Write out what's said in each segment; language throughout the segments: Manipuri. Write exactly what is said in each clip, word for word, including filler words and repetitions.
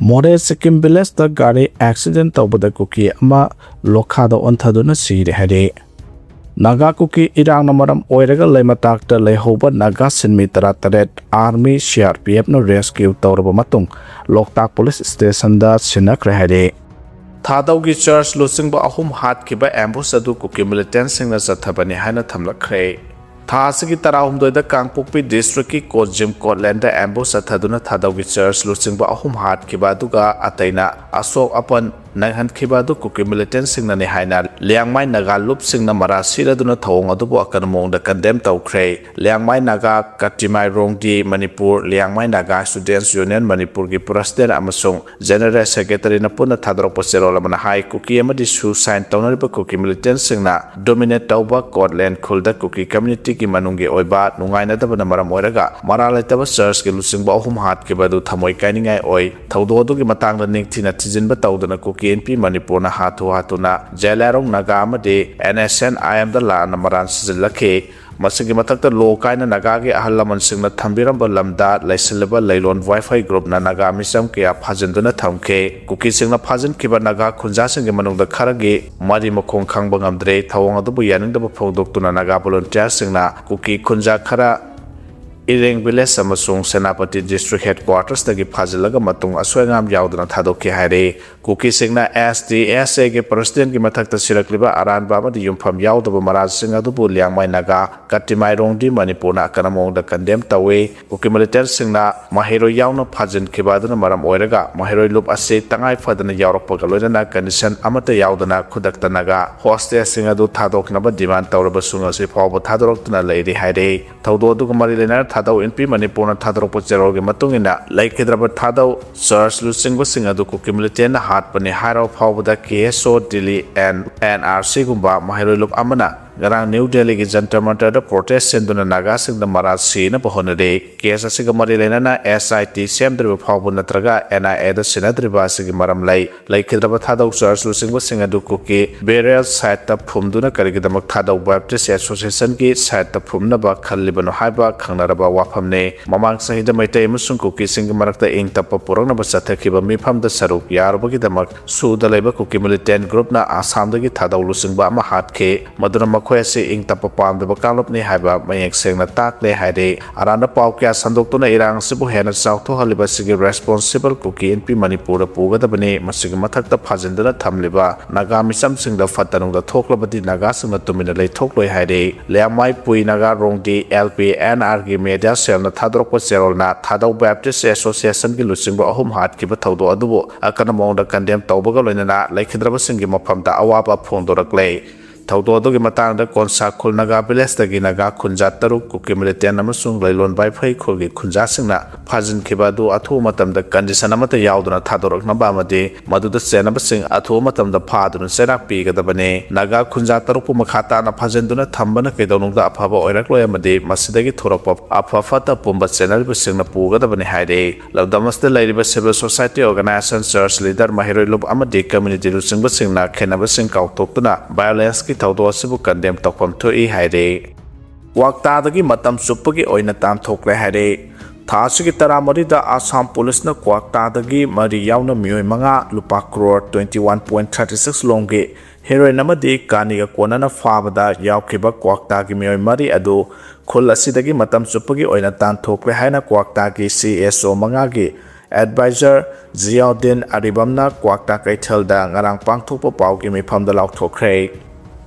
ꯃꯣꯔꯦ ꯁꯤꯛꯀꯤꯝ ꯚꯤꯂꯦꯖꯇ ꯒꯥꯔꯤ ꯑꯦꯛꯁꯤꯗꯦꯟ ꯇꯧꯕꯗ ꯀꯨꯀꯤ ꯑꯃ ꯂꯣꯈꯥꯗ ꯑꯣꯟꯊꯗꯨꯅ ꯁꯤꯔꯦ ꯍꯥꯏꯔꯤ꯫ ꯅꯥꯒꯥ ꯀꯨꯀꯤ ꯏꯔꯥꯡꯅ ꯃꯔꯝ ꯑꯣꯏꯔꯒ ꯂꯩꯃꯇꯥꯛꯇ ꯂꯩꯍꯧꯕ ꯅꯥꯒꯥ ꯁꯤꯟꯃꯤ ꯇꯔꯥꯇꯔꯦꯠ army C R P ꯑꯦꯐꯅ rescue ꯇꯧꯔꯕ ꯃꯇꯨꯡ ꯂꯣꯛꯇꯥꯛ ꯄꯨꯂꯤꯁ ꯁ꯭ꯇꯦꯁꯟꯗ ꯁꯤꯟꯅꯈ꯭ꯔꯦ ꯍꯥꯏꯔꯤ꯫ ꯊꯥꯗꯧꯒꯤ ꯆꯔꯆ ꯂꯨꯆꯤꯡꯕ ꯑꯍꯨꯝ ꯍꯥꯠꯈꯤꯕ ꯑꯦꯝꯕꯨꯁ ꯑꯗꯨ ꯀꯨꯀꯤ ꯃꯤꯂꯤꯇꯦꯟꯁꯤꯡꯅ ꯆꯠꯊꯕꯅꯤ ꯍꯥꯏꯅ ꯊꯝꯂꯛꯈ꯭ꯔꯦ꯫ ꯊꯥ ꯑꯁꯤꯒꯤ ꯇꯔꯥꯍꯨꯝꯗꯣꯏꯗ ꯀꯥꯡꯄꯣꯛꯄꯤ ꯗꯤꯁꯇ꯭ꯔꯤꯛꯀꯤ ꯀꯣꯖꯤꯝ ꯀꯣꯠꯂꯦꯟꯗ ꯑꯦꯝꯕꯨꯁ ꯆꯠꯊꯗꯨꯅ ꯊꯥꯗꯧꯒꯤ ꯆꯔꯆ ꯂꯨꯆꯤꯡꯕ ꯑꯍꯨꯝ ꯍꯥꯠꯈꯤꯕ ꯑꯗꯨꯒ ꯑꯇꯩꯅ ꯑꯁꯣꯛ ꯑꯄꯟ ꯅꯪꯍꯟꯈꯤꯕ ꯑꯗꯨ ꯀꯨꯀꯤ ꯃꯤꯂꯤꯇꯦꯟꯁꯤꯡꯅꯅꯤ ꯍꯥꯏꯅ ꯂꯤꯌꯥꯡꯃꯥꯏ ꯅꯥꯒꯥ ꯂꯨꯞꯁꯤꯡꯅ ꯃꯔꯥ ꯁꯤꯔꯗꯨꯅ ꯊꯧꯑꯣꯡ ꯑꯗꯨꯕꯨ ꯑꯀꯟꯕ ꯃꯑꯣꯡꯗ ꯀꯟꯗꯦꯝ ꯇꯧꯈ꯭ꯔꯦ꯫ ꯂꯤꯌꯥꯡꯃꯥꯏ ꯅꯥꯒꯥ ꯀꯇꯤꯃꯥꯏ ꯔꯣꯡꯗꯤ ꯃꯅꯤꯄꯨꯔ ꯂꯤꯌꯥꯡꯃꯥꯏ ꯅꯥꯒꯥ ꯁ꯭ꯇꯨꯗꯦꯟꯠꯁ ꯌꯨꯅꯤꯌꯟ ꯃꯅꯤꯄꯨꯔꯒꯤ ꯄ꯭ꯔꯁꯤꯗꯦꯟꯠ ꯑꯃꯁꯨꯡ ꯖꯦꯅꯔꯦꯜ ꯁꯦꯀ꯭ꯔꯦꯇꯔꯤꯅ ꯄꯨꯟꯅ ꯊꯥꯗꯣꯔꯛꯄ ꯆꯦꯔꯣꯜ ꯑꯃꯅ ꯍꯥꯏ, ꯀꯨꯀꯤ ꯑꯃꯗꯤ ꯁꯨ ꯁꯥꯏꯟ ꯇꯧꯅꯔꯤꯕ ꯀꯨꯀꯤ ꯃꯤꯂꯤꯇꯦꯟꯠꯁꯤꯡꯅ ꯗꯣꯃꯤꯅꯦꯠ ꯇꯧꯕ ꯀꯣꯠꯂꯦꯟ ꯈꯨꯜꯗ ꯀꯨꯀꯤ ꯀꯝꯃ꯭ꯌꯨꯅꯤꯇꯤꯒꯤ ꯃꯅꯨꯡꯒꯤ ꯑꯣꯏꯕ ꯅꯨꯡꯉꯥꯏꯅꯗꯕꯅ ꯃꯔꯝ ꯑꯣꯏꯔꯒ ꯃꯔꯥꯜ ꯂꯩꯇꯕ ꯆꯔꯆꯀꯤ ꯂꯨꯆꯤꯡꯕ ꯑꯍꯨꯝ ꯍꯥꯠꯈꯤꯕ ꯑꯗꯨ ꯊꯃꯣꯏ ꯀꯥꯏꯅꯤꯡꯉꯥꯏ ꯑꯣꯏ꯫ ꯊꯧꯗꯣꯛ ꯑꯗꯨꯒꯤ ꯃꯇꯥꯡꯗ ꯅꯤꯡꯊꯤꯅ ꯊꯤꯖꯤꯟꯕ ꯇꯧꯗꯅ ꯀꯨꯀꯤ ꯏꯟꯄꯤ ꯃꯅꯤꯄꯨꯔꯅ ꯍꯥꯊꯨ ꯍꯥꯊꯨꯅ ꯖꯦꯂꯥꯏꯔꯣꯡ ꯅꯥꯒꯥ ꯑꯃꯗꯤ ꯑꯦꯟ ꯑꯦꯁ ꯑꯦꯟ ꯑꯥꯏ ꯑꯦꯝꯗ ꯂꯥꯟꯅ ꯃꯔꯥꯜ ꯁꯤꯖꯤꯜꯂꯛꯈꯤ꯫ ꯃꯁꯤꯒꯤ ꯃꯊꯛꯇ ꯂꯣ ꯀꯥꯏꯅ ꯅꯥꯒꯥꯒꯤ ꯑꯍꯜ ꯂꯃꯟꯁꯤꯡꯅ ꯊꯝꯕꯤꯔꯝꯕ ꯂꯝꯗ ꯂꯩꯁꯤꯜꯂꯤꯕ ꯂꯩꯂꯣꯟ ꯋꯥꯏꯐꯥꯏ ꯒ꯭ꯔꯨꯞꯅ ꯅꯥꯒꯥ ꯃꯤꯆꯝ ꯀꯌꯥ ꯐꯥꯖꯤꯟꯗꯨꯅ ꯊꯝꯈꯤ꯫ ꯀꯨꯀꯤꯁꯤꯡꯅ ꯐꯥꯖꯤꯟꯈꯤꯕ ꯅꯥꯒꯥ ꯈꯨꯟꯖꯥꯁꯤꯡꯒꯤ ꯃꯅꯨꯡꯗ ꯈꯔꯒꯤ ꯃꯔꯤ ꯃꯈꯣꯡ ꯈꯪꯕ ꯉꯝꯗ꯭ꯔꯦ꯫ ꯊꯧꯑꯣꯡ ꯑꯗꯨꯕꯨ ꯌꯥꯅꯤꯡꯗꯕ ꯐꯣꯡꯗꯣꯛꯇꯨꯅ ꯅꯥꯒꯥ ꯚꯣꯂꯨꯟꯇꯤꯌꯥꯔꯁꯤꯡꯅ ꯀꯨꯀꯤ ꯈꯨꯟꯖꯥ ꯈꯔ ꯏꯔꯦꯡ ꯚꯤꯂꯦꯖ ꯑꯃꯁꯨꯡ ꯁꯦꯅꯥꯄꯇꯤ ꯗꯤꯁꯇ꯭ꯔꯤꯛ ꯍꯦꯗꯀ꯭ꯋꯥꯔꯇꯔꯁꯇꯒꯤ ꯐꯥꯖꯤꯜꯂꯒ ꯃꯇꯨꯡ ꯑꯁꯣꯏ ꯑꯉꯥꯝ ꯌꯥꯎꯗꯅ ꯊꯥꯗꯣꯛꯈꯤ ꯍꯥꯏꯔꯤ꯫ ꯀꯨꯀꯤꯁꯤꯡꯅ ꯑꯦꯁ ꯇꯤ ꯑꯦꯁ ꯑꯦꯒꯤ ꯄ꯭ꯔꯁꯤꯗꯦꯟꯠꯀꯤ ꯃꯊꯛꯇ ꯁꯤꯔꯛꯂꯤꯕ ꯑꯔꯥꯟꯕ ꯑꯃꯗꯤ ꯌꯨꯝꯐꯝ ꯌꯥꯎꯗꯕ ꯃꯔꯥꯜꯁꯤꯡ ꯑꯗꯨꯕꯨ ꯂꯤꯌꯥꯡꯃꯥꯏ ꯅꯥꯒꯥ ꯀꯇꯤꯃꯥꯏꯔꯣꯡꯗꯤ ꯃꯅꯤꯄꯨꯔꯅ ꯑꯀꯟꯕ ꯃꯑꯣꯡꯗ ꯀꯟꯗꯦꯝ ꯇꯧꯏ꯫ ꯀꯨꯀꯤ ꯃꯤꯂꯤꯇꯦꯟꯠꯁꯤꯡꯅ ꯃꯍꯩꯔꯣꯏ ꯌꯥꯎꯅ ꯐꯥꯖꯤꯟꯈꯤꯕ ꯑꯗꯨꯅ ꯃꯔꯝ ꯑꯣꯏꯔꯒ ꯃꯍꯩꯔꯣꯏ ꯂꯨꯞ ꯑꯁꯤ ꯇꯉꯥꯏ ꯐꯗꯅ ꯌꯥꯎꯔꯛꯄꯒ ꯂꯣꯏꯅꯅ ꯀꯟꯗꯤꯁꯟ ꯑꯃꯠꯇ ꯌꯥꯎꯗꯅ ꯈꯨꯗꯛꯇ ꯅꯥꯒꯥ ꯍꯣꯁꯇꯦꯜꯁꯤꯡ ꯑꯗꯨ ꯊꯥꯗꯣꯛꯅꯕ ꯗꯤꯃꯥꯟ ꯇꯧꯔꯕꯁꯨ ꯉꯁꯤ ꯐꯥꯎꯕ ꯊꯥꯗꯣꯔꯛꯇꯨꯅ ꯂꯩꯔꯤ ꯍꯥꯏꯔꯤ꯫ ꯊꯧꯗꯣꯛ ꯑꯗꯨꯒ ꯃꯔꯤ ꯂꯩꯅꯅ ꯊꯥꯗꯧ ꯏꯟꯄꯤ ꯃꯅꯤꯄꯨꯔꯅ ꯊꯥꯗꯣꯔꯛꯄ ꯆꯦꯔꯣꯜꯒꯤ ꯃꯇꯨꯡ ꯏꯟꯅ ꯂꯩꯈꯤꯗ꯭ꯔꯕ ꯊꯥꯗꯧ ꯆꯔꯆ ꯂꯨꯆꯤꯡꯕꯁꯤꯡ ꯑꯗꯨ ꯀꯨꯀꯤ ꯃꯤꯂꯤꯇꯦꯟꯠꯅ ꯍꯥꯠꯄꯅꯤ ꯍꯥꯏꯔꯕ ꯐꯥꯎꯕꯗ ꯀꯦ ꯑꯦꯁ ꯑꯣ, ꯗꯤꯜꯂꯤ ꯑꯦꯟ ꯑꯦꯟ ꯑꯥꯔ ꯁꯤꯒꯨꯝꯕ ꯃꯍꯩꯔꯣꯏ ꯂꯨꯞ ꯑꯃꯅ ꯉꯔꯥꯡ ꯅ꯭ꯌꯨ ꯗꯦꯜꯂꯤꯒꯤ ꯖꯟꯇꯔ ꯃꯟꯇꯔꯗ ꯄ꯭ꯔꯣꯇꯦꯁ ꯆꯦꯟꯗꯨꯅ ꯅꯥꯒꯥꯁꯤꯡꯗ ꯃꯔꯥꯜ ꯁꯤꯅꯕ ꯍꯣꯠꯅꯔꯤ꯫ ꯀꯦꯁ ꯑꯁꯤꯒ ꯃꯔꯤ ꯂꯩꯅꯅ ꯑꯦꯁ ꯑꯥꯏ ꯇꯤ ꯁꯦꯝꯗ꯭ꯔꯤꯕ ꯐꯥꯎꯕ ꯅꯠꯇ꯭ꯔꯒ ꯑꯦꯟ ꯑꯥꯏ ꯑꯦꯗ ꯁꯤꯟꯅꯗ꯭ꯔꯤꯕ ꯑꯁꯤꯒꯤ ꯃꯔꯝ ꯂꯩ꯫ ꯂꯩꯈꯤꯗ꯭ꯔꯕ ꯊꯥꯗꯧ ꯆꯔꯆ ꯂꯨꯆꯤꯡꯕꯁꯤꯡ ꯑꯗꯨ ꯀꯨꯀꯤ ꯕꯦꯔꯤꯌꯦꯜ ꯁꯥꯏꯠꯇ ꯐꯨꯝꯗꯨꯅ ꯀꯔꯤꯒꯤꯗꯃꯛ ꯊꯥꯗꯧ ꯕꯦꯞꯇꯤꯁ ꯑꯦꯁꯣꯁꯤꯌꯦꯁꯟꯒꯤ ꯁꯥꯏꯠꯇ ꯐꯨꯝꯅꯕ ꯈꯜꯂꯤꯕꯅꯣ ꯍꯥꯏꯕ ꯈꯪꯅꯔꯕ ꯋꯥꯐꯝꯅꯤ꯫ ꯃꯃꯥꯡ ꯆꯍꯤꯗ ꯃꯩꯇꯩ ꯑꯃꯁꯨꯡ ꯀꯨꯀꯤꯁꯤꯡꯒꯤ ꯃꯔꯛꯇ ꯏꯪ ꯇꯞꯄ ꯄꯨꯔꯛꯅꯕ ꯆꯠꯊꯈꯤꯕ ꯃꯤꯐꯝꯗ ꯁꯔꯨꯛ ꯌꯥꯔꯨꯕꯒꯤꯗꯃꯛ ꯁꯨꯗ ꯂꯩꯕ ꯀꯨꯀꯤ ꯃꯤꯂꯤꯇꯦꯟ ꯒ꯭ꯔꯨꯞꯅ ꯑꯁꯥꯝꯗꯒꯤ ꯊꯥꯗꯧ ꯂꯨꯆꯤꯡꯕ ꯑꯃ ꯍꯥꯠꯈꯤ꯫ ꯃꯗꯨꯅ ꯃꯈꯣꯏ ꯑꯁꯤ ꯏꯪ ꯇꯞꯄ ꯄꯥꯝꯗꯕ ꯀꯥꯡꯂꯨꯞꯅꯤ ꯍꯥꯏꯕ ꯃꯌꯦꯛ ꯁꯦꯡꯅ ꯇꯥꯛꯂꯦ ꯍꯥꯏꯔꯤ꯫ ꯑꯔꯥꯟꯕ ꯄꯥꯎ ꯀꯌꯥ ꯁꯟꯗꯣꯛꯇꯨꯅ ꯏꯔꯥꯡ ꯑꯁꯤꯕꯨ ꯍꯦꯟꯅ ꯆꯥꯎꯊꯣꯛꯍꯜꯂꯤꯕ ꯑꯁꯤꯒꯤ ꯔꯦꯁꯄꯣꯟꯁꯤꯕꯜ ꯀꯨꯀꯤ ꯏꯟꯄꯤ ꯃꯅꯤꯄꯨꯔꯗ ꯄꯨꯒꯗꯕꯅꯤ꯫ ꯃꯁꯤꯒꯤ ꯃꯊꯛꯇ ꯐꯥꯖꯤꯟꯗꯨꯅ ꯊꯝꯂꯤꯕ ꯅꯥꯒꯥ ꯃꯤꯆꯝꯁꯤꯡꯗ ꯐꯠꯇ ꯅꯨꯡꯗ ꯊꯣꯛꯂꯕꯗꯤ ꯅꯥꯒꯥꯁꯤꯡꯅ ꯇꯨꯃꯤꯟꯅ ꯂꯩꯊꯣꯛꯂꯣꯏ ꯍꯥꯏꯔꯤ꯫ ꯂꯤꯌꯥꯃꯥꯏ ꯄꯨꯏ ꯅꯥꯒꯥ ꯔꯣꯡꯗꯤ ꯑꯦꯜ ꯄꯤ ꯑꯦꯟ ꯑꯥꯔꯒꯤ ꯃꯦꯗꯤꯌꯥ ꯁꯦꯜꯅ ꯊꯥꯗꯣꯔꯛꯄ ꯆꯦꯔꯣꯜꯅ ꯊꯥꯗꯧ ꯕꯦꯞꯇꯤꯁ ꯑꯦꯁꯣꯁꯤꯌꯦꯁꯟꯒꯤ ꯂꯨꯆꯤꯡꯕ ꯑꯍꯨꯝ ꯍꯥꯠꯈꯤꯕ ꯊꯧꯗꯣꯛ ꯑꯗꯨꯕꯨ ꯑꯀꯟꯕ ꯃꯑꯣꯡꯗ ꯀꯟꯗꯦꯝ ꯇꯧꯕꯒ ꯂꯣꯏꯅꯅ ꯂꯩꯈꯤꯗ꯭ꯔꯕꯁꯤꯡꯒꯤ ꯃꯐꯝꯗ ꯑꯋꯥꯕ ꯐꯣꯡꯗꯣꯔꯛꯂꯦ꯫ ꯊꯧꯗꯣꯛ ꯑꯗꯨꯒꯤ ꯃꯇꯥꯡꯗ ꯀꯣꯟꯁꯥ ꯈꯨꯜ ꯅꯥꯒꯥ ꯚꯤꯂꯦꯖꯇꯒꯤ ꯅꯥꯒꯥ ꯈꯨꯟꯖꯥ ꯇꯔꯨꯛ, ꯀꯨꯀꯤ ꯃꯤꯂꯤꯇꯦꯟ ꯑꯃꯁꯨꯡ ꯂꯩꯂꯣꯟ ꯕꯥꯏꯐꯩ ꯈꯨꯜꯒꯤ ꯈꯨꯟꯖꯥꯁꯤꯡꯅ ꯐꯥꯖꯤꯟꯈꯤꯕ ꯑꯗꯨ ꯑꯊꯨꯕ ꯃꯇꯝꯗ ꯀꯟꯗꯤꯁꯟ ꯑꯃꯠꯇ ꯌꯥꯎꯗꯅ ꯊꯥꯗꯣꯔꯛꯅꯕ ꯑꯃꯗꯤ ꯃꯗꯨꯗ ꯆꯦꯟꯅꯕꯁꯤꯡ ꯑꯊꯨꯕ ꯃꯇꯝꯗ ꯐꯥꯗꯨꯅ ꯆꯩꯔꯥꯛ ꯄꯤꯒꯗꯕꯅꯤ꯫ ꯅꯥꯒꯥ ꯈꯨꯟꯖꯥ ꯇꯔꯨꯛꯄꯨ ꯃꯈꯥ ꯇꯥꯅ ꯐꯥꯖꯤꯟꯗꯨꯅ ꯊꯝꯕꯅ ꯀꯩꯗꯧꯅꯨꯡꯗ ꯑꯐꯕ ꯑꯣꯏꯔꯛꯂꯣꯏ ꯑꯃꯗꯤ ꯃꯁꯤꯗꯒꯤ ꯊꯣꯔꯛꯄ ꯑꯐ ꯐꯠꯇ ꯄꯨꯝꯕ ꯆꯦꯟꯅꯔꯤꯕꯁꯤꯡꯅ ꯄꯨꯒꯗꯕꯅꯤ ꯍꯥꯏꯔꯤ꯫ ꯂꯝꯗꯝ ꯑꯁꯤꯗ ꯂꯩꯔꯤꯕ ꯁꯤꯚꯤꯜ ꯁꯣꯁꯥꯏꯇꯤ ꯑꯣꯔꯒꯅꯥꯏꯖꯦꯁꯟ, ꯆꯔꯆ ꯂꯤꯗꯔ, ꯃꯍꯩꯔꯣꯏ ꯂꯨꯞ ꯑꯃꯗꯤ ꯀꯝꯃ꯭ꯌꯨꯅꯤꯇꯤ ꯂꯨꯆꯤꯡꯕꯁꯤꯡꯅ ꯈꯦꯟꯅꯕꯁꯤꯡ ꯀꯥꯎꯊꯣꯛꯇꯨꯅ ꯚꯥꯏꯑꯣꯂꯦꯟꯁꯀꯤ ꯊꯧꯗꯣꯛ ꯑꯁꯤꯕꯨ ꯀꯟꯗꯦꯝ ꯇꯧꯐꯝ ꯊꯣꯛꯏ ꯍꯥꯏꯔꯤ꯫ ꯀ꯭ꯋꯥꯛꯇꯥꯗꯒꯤ ꯃꯇꯝ ꯆꯨꯞꯄꯒꯤ ꯑꯣꯏꯅ ꯇꯥꯟꯊꯣꯛꯂꯦ ꯍꯥꯏꯔꯤ꯫ ꯊꯥ ꯑꯁꯤꯒꯤ ꯇꯔꯥꯃꯔꯤꯗ ꯑꯁꯥꯝ ꯄꯨꯂꯤꯁꯅ ꯀ꯭ꯋꯥꯛꯇꯥꯗꯒꯤ ꯃꯔꯤ ꯌꯥꯎꯅ ꯃꯤꯑꯣꯏ ꯃꯉꯥ ꯂꯨꯄꯥ crore twenty one point thirty six ꯂꯣꯝꯒꯤ ꯍꯦꯔꯣꯏꯟ ꯑꯃꯗꯤ ꯀꯥꯅꯤꯒ ꯀꯣꯟꯅꯅ ꯐꯥꯕꯗ ꯌꯥꯎꯈꯤꯕ ꯀ꯭ꯋꯥꯛꯇꯥꯒꯤ ꯃꯤꯑꯣꯏ ꯃꯔꯤ ꯑꯗꯨ ꯈꯨꯜ ꯑꯁꯤꯗꯒꯤ ꯃꯇꯝ ꯆꯨꯞꯄꯒꯤ ꯑꯣꯏꯅ ꯇꯥꯟꯊꯣꯛꯂꯦ ꯍꯥꯏꯅ ꯀ꯭ꯋꯥꯛꯇꯥꯒꯤ ꯁꯤ ꯑꯦꯁ ꯑꯣ ꯃꯉꯥꯒꯤ ꯑꯦꯗꯚꯥꯏꯖꯔ ꯖꯤꯌꯥꯎꯗꯤꯟ ꯑꯔꯤꯕꯝꯅ ꯀ꯭ꯋꯥꯛꯇꯥ ꯀꯩꯊꯦꯜꯗ ꯉꯔꯥꯡ ꯄꯥꯡꯊꯣꯛꯄ ꯄꯥꯎꯒꯤ ꯃꯤꯐꯝꯗ ꯂꯥꯎꯊꯣꯛꯈ꯭ꯔꯦ꯫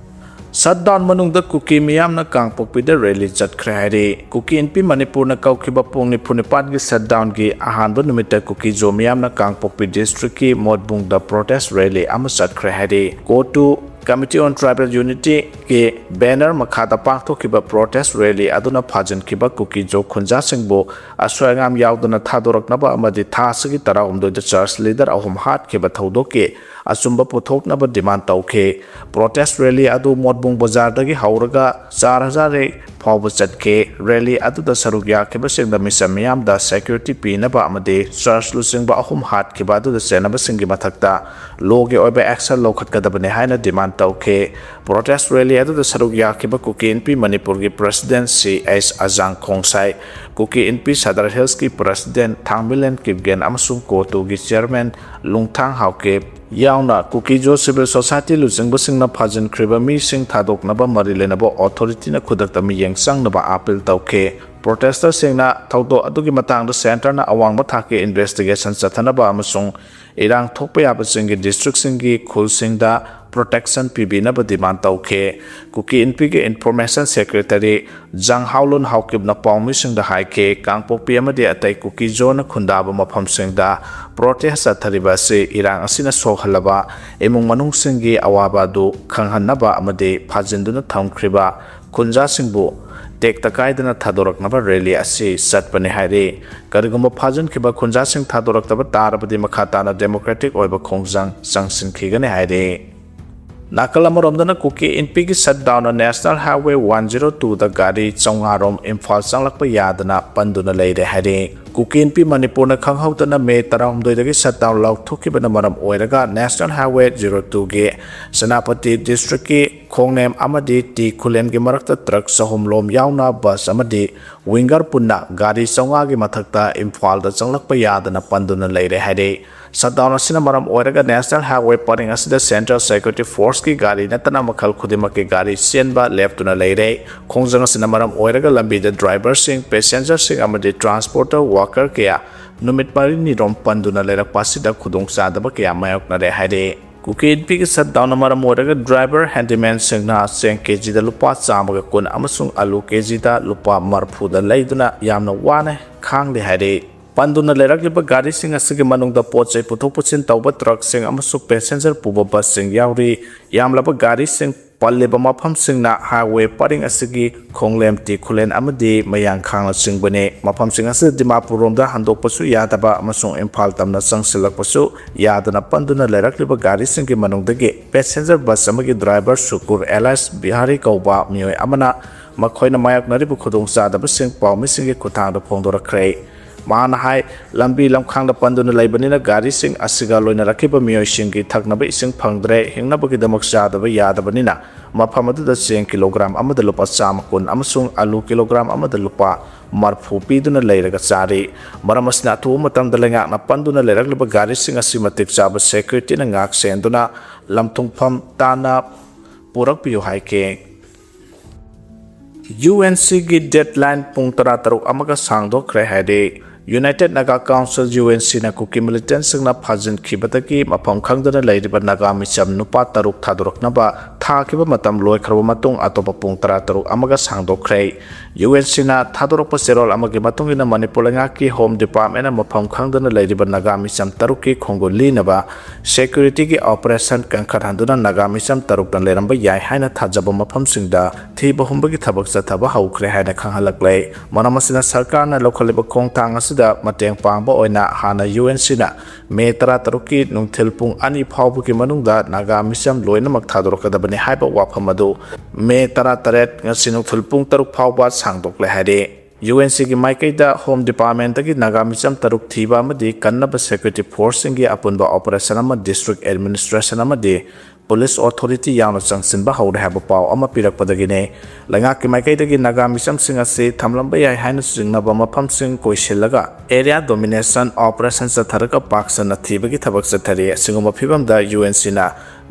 ꯁꯠꯗꯥꯎꯟ ꯃꯅꯨꯡꯗ ꯀꯨꯀꯤ ꯃꯤꯌꯥꯝꯅ ꯀꯥꯡꯄꯣꯛꯄꯤꯗ ꯔꯦꯂꯤ ꯆꯠꯈ꯭ꯔꯦ ꯍꯥꯏꯔꯤ꯫ ꯀꯨꯀꯤ ꯏꯟꯄꯤ ꯃꯅꯤꯄꯨꯔꯅ ꯀꯧꯈꯤꯕ ꯄꯨꯡ ꯅꯤꯐꯨ ꯅꯤꯄꯥꯟꯒꯤ ꯁꯠꯗꯥꯎꯟꯒꯤ ꯑꯍꯥꯟꯕ ꯅꯨꯃꯤꯠꯇ ꯀꯨꯀꯤꯖꯣ ꯃꯤꯌꯥꯝꯅ ꯀꯥꯡꯄꯣꯛꯄꯤ ꯗꯤꯁꯇ꯭ꯔꯤꯛꯀꯤ ꯃꯣꯠꯕꯨꯡꯗ ꯄ꯭ꯔꯣꯇꯦꯁ ꯔꯦꯂꯤ ꯑꯃ ꯆꯠꯈ꯭ꯔꯦ ꯍꯥꯏꯔꯤ꯫ ꯀꯣꯇꯨ Committee on Tribal Unityꯒꯤ ꯕꯦꯅꯔ ꯃꯈꯥꯗ ꯄꯥꯡꯊꯣꯛꯈꯤꯕ ꯄ꯭ꯔꯣꯇꯦꯁ ꯔꯦꯂꯤ ꯑꯗꯨꯅ ꯐꯥꯖꯤꯟꯈꯤꯕ ꯀꯨꯀꯤꯖꯣ ꯈꯨꯟꯖꯥꯁꯤꯡꯕꯨ ꯑꯁꯣꯏ ꯑꯉꯥꯝ ꯌꯥꯎꯗꯅ ꯊꯥꯗꯣꯔꯛꯅꯕ ꯑꯃꯗꯤ ꯊꯥ ꯑꯁꯤꯒꯤ ꯇꯔꯥꯍꯨꯝꯗꯣꯏꯗ ꯆꯔꯆ ꯂꯤꯗꯔ ꯑꯍꯨꯝ ꯍꯥꯠꯈꯤꯕ ꯊꯧꯗꯣꯛꯀꯤ ꯑꯆꯨꯝꯕ ꯄꯨꯊꯣꯛꯅꯕ demand ꯇꯧꯈꯤ꯫ Protest rally ꯑꯗꯨ ꯃꯣꯠꯕꯨꯡ ꯕꯖꯥꯔꯗꯒꯤ ꯍꯧꯔꯒ ꯆꯥꯔ ꯍꯖꯥꯔꯦ ꯐꯥꯎꯕ ꯆꯠꯈꯤ꯫ Rally ꯑꯗꯨꯗ ꯁꯔꯨꯛ ꯌꯥꯈꯤꯕꯁꯤꯡꯗ ꯃꯤꯆꯝ ꯃꯤꯌꯥꯝꯗ security ꯄꯤꯅꯕ ꯑꯃꯗꯤ church ꯂꯨꯆꯤꯡꯕ ꯑꯍꯨꯝ ꯍꯥꯠꯈꯤꯕ ꯑꯗꯨꯗ ꯆꯦꯟꯅꯕꯁꯤꯡꯒꯤ ꯃꯊꯛꯇ lawꯒꯤ ꯑꯣꯏꯕ action ꯂꯧꯈꯠꯀꯗꯕꯅꯤ ꯍꯥꯏꯅ demand ꯇꯧꯈꯤ꯫ Protest rally ꯑꯗꯨꯗ ꯁꯔꯨꯛ ꯌꯥꯈꯤꯕ ꯀꯨꯀꯤ ꯏꯟꯄꯤ ꯃꯅꯤꯄꯨꯔꯒꯤ president ꯁꯤ ꯑꯦꯁ ꯑꯖꯥꯡ ꯈꯣꯡꯁꯥꯏ, ꯀꯨꯀꯤ ꯏꯟꯄꯤ ꯁꯗꯔ ꯍꯤꯜꯁꯀꯤ president ꯊꯥꯡꯃꯤꯂꯦꯟ ꯀꯤꯞꯒꯦꯟ ꯑꯃꯁꯨꯡ ꯀꯣꯇꯨꯒꯤ chairman ꯂꯨꯡꯊꯥꯡ ꯍꯥꯎꯀꯤꯞ ꯌꯥꯎꯅ ꯀꯨꯀꯤ-ꯖꯣ civil society ꯂꯨꯆꯤꯡꯕꯁꯤꯡꯅ ꯐꯥꯖꯤꯟꯈ꯭ꯔꯤꯕ ꯃꯤꯁꯤꯡ ꯊꯥꯗꯣꯛꯅꯕ ꯃꯔꯤ ꯂꯩꯅꯕ authorityꯅ ꯈꯨꯗꯛꯇ ꯃꯤꯠꯌꯦꯡ ꯆꯪꯅꯕ appeal ꯇꯧꯈꯤ꯫ Protesterꯁꯤꯡꯅ ꯊꯧꯗꯣꯛ ꯑꯗꯨꯒꯤ ꯃꯇꯥꯡꯗ centreꯅ ꯑꯋꯥꯡꯕ ꯊꯥꯛꯀꯤ investigation ꯆꯠꯊꯅꯕ ꯑꯃꯁꯨꯡ ꯏꯔꯥꯡ ꯊꯣꯛꯄ ꯌꯥꯕꯁꯤꯡꯒꯤ districtꯁꯤꯡꯒꯤ ꯈꯨꯜꯁꯤꯡꯗ protection ꯄꯤꯕꯤꯅꯕ demand ꯇꯧꯈꯤ꯫ ꯀꯨꯀꯤ ꯏꯟꯄꯤꯒꯤ information secretary ꯖꯥꯡ ꯍꯥꯎꯂꯨꯟ ꯍꯥꯎꯀꯤꯞꯅ ꯄꯥꯎꯃꯤꯁꯤꯡꯗ ꯍꯥꯏꯈꯤ, ꯀꯥꯡꯄꯣꯛꯄꯤ ꯑꯃꯗꯤ ꯑꯇꯩ ꯀꯨꯀꯤ-ꯖꯣꯅ ꯈꯨꯟꯗꯥꯕ ꯃꯐꯝꯁꯤꯡꯗ protest ꯆꯠꯊꯔꯤꯕ ꯑꯁꯤ ꯏꯔꯥꯡ ꯑꯁꯤꯅ ꯁꯣꯛꯍꯜꯂꯕ ꯏꯃꯨꯡ ꯃꯅꯨꯡꯁꯤꯡꯒꯤ ꯑꯋꯥꯕ ꯑꯗꯨ ꯈꯪꯍꯟꯅꯕ ꯑꯃꯗꯤ ꯐꯥꯖꯤꯟꯗꯨꯅ ꯊꯝꯈ꯭ꯔꯤꯕ ꯈꯨꯟꯖꯥꯁꯤꯡꯕꯨ ꯇꯦꯛꯇ ꯀꯥꯏꯗꯅ ꯊꯥꯗꯣꯔꯛꯅꯕ rally ꯑꯁꯤ ꯆꯠꯄꯅꯤ ꯍꯥꯏꯔꯤ꯫ ꯀꯔꯤꯒꯨꯝꯕ ꯐꯥꯖꯤꯟꯈꯤꯕ ꯈꯨꯟꯖꯥꯁꯤꯡ ꯊꯥꯗꯣꯔꯛꯇꯕ ꯇꯥꯔꯕꯗꯤ ꯃꯈꯥ ꯇꯥꯅ democratic ꯑꯣꯏꯕ ꯈꯣꯡꯖꯪ ꯆꯪꯁꯤꯟꯈꯤꯒꯅꯤ ꯍꯥꯏꯔꯤ꯫ ꯅꯥꯀꯜ ꯑꯃꯔꯣꯝꯗꯅ ꯀꯨꯀꯤ ꯏꯟꯄꯤꯒꯤ shutdownꯅ National Highway one zero twoꯗ ꯒꯥꯔꯤ ꯆꯥꯝꯃꯉꯥ ꯔꯣꯝ ꯏꯝꯐꯥꯜ ꯆꯪꯂꯛꯄ ꯌꯥꯗꯅ ꯄꯟꯗꯨꯅ ꯂꯩꯔꯦ ꯍꯥꯏꯔꯤ꯫ ꯀꯨꯀꯤ ꯏꯟꯄꯤ ꯃꯅꯤꯄꯨꯔꯅ ꯈꯪꯍꯧꯗꯅ ꯃꯦ ꯇꯔꯥꯍꯨꯝꯗꯣꯏꯗꯒꯤ shutdown ꯂꯥꯎꯊꯣꯛꯈꯤꯕꯅ ꯃꯔꯝ ꯑꯣꯏꯔꯒ National Highway zero twoꯒꯤ ꯁꯦꯅꯥꯄꯇꯤ districtꯀꯤ ꯈꯣꯡꯅꯦꯝ ꯑꯃꯗꯤ ꯇꯤ ꯈꯨꯂꯦꯟꯒꯤ ꯃꯔꯛꯇ truck ꯆꯍꯨꯝ ꯂꯣꯝ ꯌꯥꯎꯅ bus ꯑꯃꯗꯤ winger ꯄꯨꯟꯅ ꯒꯥꯔꯤ ꯆꯥꯝꯃꯉꯥꯒꯤ ꯃꯊꯛꯇ ꯏꯝꯐꯥꯜꯗ ꯆꯪꯂꯛꯄ ꯌꯥꯗꯅ ꯄꯟꯗꯨꯅ ꯂꯩꯔꯦ ꯍꯥꯏꯔꯤ꯫ Shutdown ꯑꯁꯤꯅ ꯃꯔꯝ ꯑꯣꯏꯔꯒ National Highway ꯄꯔꯤꯡ ꯑꯁꯤꯗ Central Security Forceꯀꯤ ꯒꯥꯔꯤ ꯅꯠꯇꯅ ꯃꯈꯜ ꯈꯨꯗꯤꯡꯃꯛꯀꯤ ꯒꯥꯔꯤ ꯆꯦꯟꯕ ꯂꯦꯞꯇꯨꯅ ꯂꯩꯔꯦ꯫ ꯈꯣꯡꯖꯪ ꯑꯁꯤꯅ ꯃꯔꯝ ꯑꯣꯏꯔꯒ ꯂꯝꯕꯤꯗ driverꯁꯤꯡ, passengerꯁꯤꯡ ꯑꯃꯗꯤ transporter worker ꯀꯌꯥ ꯅꯨꯃꯤꯠ ꯃꯔꯤꯅꯤꯔꯣꯝ ꯄꯟꯗꯨꯅ ꯂꯩꯔꯛꯄ ꯑꯁꯤꯗ ꯈꯨꯗꯣꯡꯆꯥꯗꯕ ꯀꯌꯥ ꯃꯥꯌꯣꯛꯅꯔꯦ ꯍꯥꯏꯔꯤ꯫ ꯀꯨꯀꯤ ꯏꯟꯄꯤꯒꯤ shutdownꯅ ꯃꯔꯝ ꯑꯣꯏꯔꯒ driver handymanꯁꯤꯡꯅ ꯆꯦꯡ ꯀꯦꯖꯤꯗ ꯂꯨꯄꯥ ꯆꯥꯝꯃꯒ ꯀꯨꯟ ꯑꯃꯁꯨꯡ ꯑꯂꯨ ꯀꯦꯖꯤꯗ ꯂꯨꯄꯥ ꯃꯔꯐꯨꯗ ꯂꯩꯗꯨꯅ ꯌꯥꯝꯅ ꯋꯥꯅ ꯈꯥꯡꯂꯤ ꯍꯥꯏꯔꯤ꯫ ꯄꯟꯗꯨꯅ ꯂꯩꯔꯛꯂꯤꯕ ꯒꯥꯔꯤꯁꯤꯡ ꯑꯁꯤꯒꯤ ꯃꯅꯨꯡꯗ ꯄꯣꯠ ꯆꯩ ꯄꯨꯊꯣꯛ ꯄꯨꯁꯤꯟ ꯇꯧꯕ truckꯁꯤꯡ ꯑꯃꯁꯨꯡ passenger ꯄꯨꯕ busꯁꯤꯡ ꯌꯥꯎꯔꯤ꯫ ꯌꯥꯝꯂꯕ ꯒꯥꯔꯤꯁꯤꯡ ꯄꯜꯂꯤꯕ ꯃꯐꯝꯁꯤꯡꯅ highway ꯄꯔꯤꯡ ꯑꯁꯤꯒꯤ ꯈꯣꯡꯂꯦꯝ ꯇꯤ ꯈꯨꯂꯦꯟ ꯑꯃꯗꯤ ꯃꯌꯥꯡꯈꯥꯡꯅꯆꯤꯡꯕꯅꯤ꯫ ꯃꯐꯝꯁꯤꯡ ꯑꯁꯤꯗ ꯗꯤꯃꯥꯄꯨꯔ ꯔꯣꯝꯗ ꯍꯟꯗꯣꯛꯄꯁꯨ ꯌꯥꯗꯕ ꯑꯃꯁꯨꯡ ꯏꯝꯐꯥꯜ ꯇꯝꯅ ꯆꯪꯁꯤꯜꯂꯛꯄꯁꯨ ꯌꯥꯗꯅ ꯄꯟꯗꯨꯅ ꯂꯩꯔꯛꯂꯤꯕ ꯒꯥꯔꯤꯁꯤꯡꯒꯤ ꯃꯅꯨꯡꯗꯒꯤ passenger bus ꯑꯃꯒꯤ driver ꯁꯨꯀꯨꯔ alias ꯕꯤꯍꯥꯔꯤ ꯀꯧꯕ ꯃꯤꯑꯣꯏ ꯑꯃꯅ ꯃꯈꯣꯏꯅ ꯃꯥꯌꯣꯛꯅꯔꯤꯕ ꯈꯨꯗꯣꯡꯆꯥꯗꯕꯁꯤꯡ ꯄꯥꯎꯃꯤꯁꯤꯡꯒꯤ ꯈꯨꯠꯊꯥꯡꯗ ꯐꯣꯡꯗꯣꯔꯛꯈ꯭ꯔꯦ꯫ ꯃꯍꯥꯛꯅ ꯍꯥꯏ, ꯂꯝꯕꯤ ꯂꯝꯈꯥꯡꯗ ꯄꯟꯗꯨꯅ ꯂꯩꯕꯅꯤꯅ ꯒꯥꯔꯤꯁꯤꯡ ꯑꯁꯤꯒ ꯂꯣꯏꯅꯔꯛꯈꯤꯕ ꯃꯤꯑꯣꯏꯁꯤꯡꯒꯤ ꯊꯛꯅꯕ ꯏꯁꯤꯡ ꯐꯪꯗ꯭ꯔꯦ, ꯍꯤꯡꯅꯕꯒꯤꯗꯃꯛ ꯆꯥꯗꯕ ꯌꯥꯗꯕꯅꯤꯅ ꯃꯐꯝ ꯑꯗꯨꯗ ꯆꯦꯡ ꯀꯤꯂꯣꯒ꯭ꯔꯥꯝ ꯑꯃꯗ ꯂꯨꯄꯥ ꯆꯥꯝꯃ ꯀꯨꯟ ꯑꯃꯁꯨꯡ ꯑꯂꯨ ꯀꯤꯂꯣꯒ꯭ꯔꯥꯝ ꯑꯃꯗ ꯂꯨꯄꯥ ꯃꯔꯐꯨ ꯄꯤꯗꯨꯅ ꯂꯩꯔꯒ ꯆꯥꯔꯤ꯫ ꯃꯔꯝ ꯑꯁꯤꯅ ꯑꯊꯨꯕ ꯃꯇꯝꯗ ꯂꯩꯉꯥꯛꯅ ꯄꯟꯗꯨꯅ ꯂꯩꯔꯛꯂꯤꯕ ꯒꯥꯔꯤꯁꯤꯡ ꯑꯁꯤ ꯃꯇꯤꯛ ꯆꯥꯕ securityꯅ ꯉꯥꯛ ꯁꯦꯟꯗꯨꯅ ꯂꯝꯊꯨꯡꯐꯝ ꯇꯥꯅ ꯄꯨꯔꯛꯄꯤꯌꯨ ꯍꯥꯏꯈꯤ꯫ UNCꯒꯤ deadline ꯄꯨꯡ ꯇꯔꯥꯇꯔꯨꯛ ꯑꯃꯒ ꯁꯥꯡꯗꯣꯛꯈ꯭ꯔꯦ ꯍꯥꯏꯔꯦ꯫ United Naga Council, UNCꯅ ꯀꯨꯀꯤ militantꯁꯤꯡꯅ ꯐꯥꯖꯤꯟꯈꯤꯕꯗꯒꯤ ꯃꯐꯝ ꯈꯪꯗꯅ ꯂꯩꯔꯤꯕ ꯅꯥꯒꯥ ꯃꯤꯆꯝ ꯅꯨꯄꯥ ꯇꯔꯨꯛ ꯊꯥꯗꯣꯔꯛꯅꯕ ꯊꯥꯈꯤꯕ ꯃꯇꯝ ꯂꯣꯏꯈ꯭ꯔꯕ ꯃꯇꯨꯡ ꯑꯇꯣꯞꯄ ꯄꯨꯡ ꯇꯔꯥꯇꯔꯨꯛ ꯑꯃꯒ ꯁꯥꯡꯗꯣꯛꯈ꯭ꯔꯦ꯫ UNCꯅ ꯊꯥꯗꯣꯔꯛꯄ ꯆꯦꯔꯣꯜ ꯑꯃꯒꯤ ꯃꯇꯨꯡ ꯏꯟꯅ ꯃꯅꯤꯄꯨꯔ ꯂꯩꯉꯥꯛꯀꯤ Home Departmentꯅ ꯃꯐꯝ ꯈꯪꯗꯅ ꯂꯩꯔꯤꯕ ꯅꯥꯒꯥ ꯃꯤꯆꯝ ꯇꯔꯨꯛꯀꯤ ꯈꯣꯡꯒꯨꯜ ꯂꯤꯅꯕ securityꯒꯤ operation ꯀꯟꯈꯠꯍꯟꯗꯨꯅ ꯅꯥꯒꯥ ꯃꯤꯆꯝ ꯇꯔꯨꯛꯅ ꯂꯩꯔꯝꯕ ꯌꯥꯏ ꯍꯥꯏꯅ ꯊꯥꯖꯕ ꯃꯐꯝꯁꯤꯡꯗ ꯊꯤꯕ ꯍꯨꯝꯕꯒꯤ ꯊꯕꯛ ꯆꯠꯊꯕ ꯍꯧꯈ꯭ꯔꯦ ꯍꯥꯏꯅ ꯈꯪꯍꯜꯂꯛꯂꯦ꯫ ꯃꯔꯝ ꯑꯁꯤꯅ ꯁꯔꯀꯥꯔꯅ ꯂꯧꯈꯠꯂꯤꯕ ꯈꯣꯡꯊꯥꯡ ꯑꯁꯤꯗ ꯃꯇꯦꯡ ꯄꯥꯡꯕ ꯑꯣꯏꯅ ꯍꯥꯟꯅ UNCꯅ ꯃꯦ ꯇꯔꯥꯇꯔꯨꯛꯀꯤ ꯅꯨꯡꯊꯤꯜ ꯄꯨꯡ ꯑꯅꯤ ꯐꯥꯎꯕꯒꯤ ꯃꯅꯨꯡꯗ ꯅꯥꯒꯥ ꯃꯤꯆꯝ ꯂꯣꯏꯅꯃꯛ ꯊꯥꯗꯣꯔꯛꯀꯗꯕꯅꯤ ꯍꯥꯏꯕ ꯋꯥꯐꯝ ꯑꯗꯨ ꯃꯦ ꯇꯔꯥꯇꯔꯦꯠ, ꯉꯁꯤ ꯅꯨꯡꯊꯤꯜ ꯄꯨꯡ ꯇꯔꯨꯛ ꯐꯥꯎꯕ ꯁꯥꯡꯗꯣꯛꯂꯦ ꯍꯥꯏꯔꯤ꯫ UNCꯒꯤ ꯃꯥꯏꯀꯩꯗ Home Departmentꯇꯒꯤ ꯅꯥꯒꯥ ꯃꯤꯆꯝ ꯇꯔꯨꯛ ꯊꯤꯕ ꯑꯃꯗꯤ ꯀꯟꯅꯕ security forceꯁꯤꯡꯒꯤ ꯑꯄꯨꯟꯕ operation ꯑꯃ district administration ꯑꯃꯗꯤ police authority ꯌꯥꯎꯅ ꯆꯪꯁꯤꯟꯕ ꯍꯧꯔꯦ ꯍꯥꯏꯕ ꯄꯥꯎ ꯑꯃ ꯄꯤꯔꯛꯄꯗꯒꯤꯅꯤ꯫ ꯂꯩꯉꯥꯛꯀꯤ ꯃꯥꯏꯀꯩꯗꯒꯤ ꯅꯥꯒꯥ ꯃꯤꯆꯝꯁꯤꯡ ꯑꯁꯤ ꯊꯝꯂꯝꯕ ꯌꯥꯏ ꯍꯥꯏꯅ ꯆꯤꯡꯅꯕ ꯃꯐꯝꯁꯤꯡ ꯀꯣꯏꯁꯤꯜꯂꯒ area domination operation ꯆꯠꯊꯔꯒ ꯄꯥꯛ ꯁꯟꯅ ꯊꯤꯕꯒꯤ ꯊꯕꯛ ꯆꯠꯊꯔꯤ꯫ ꯑꯁꯤꯒꯨꯝꯕ ꯐꯤꯕꯝꯗ UNCꯅ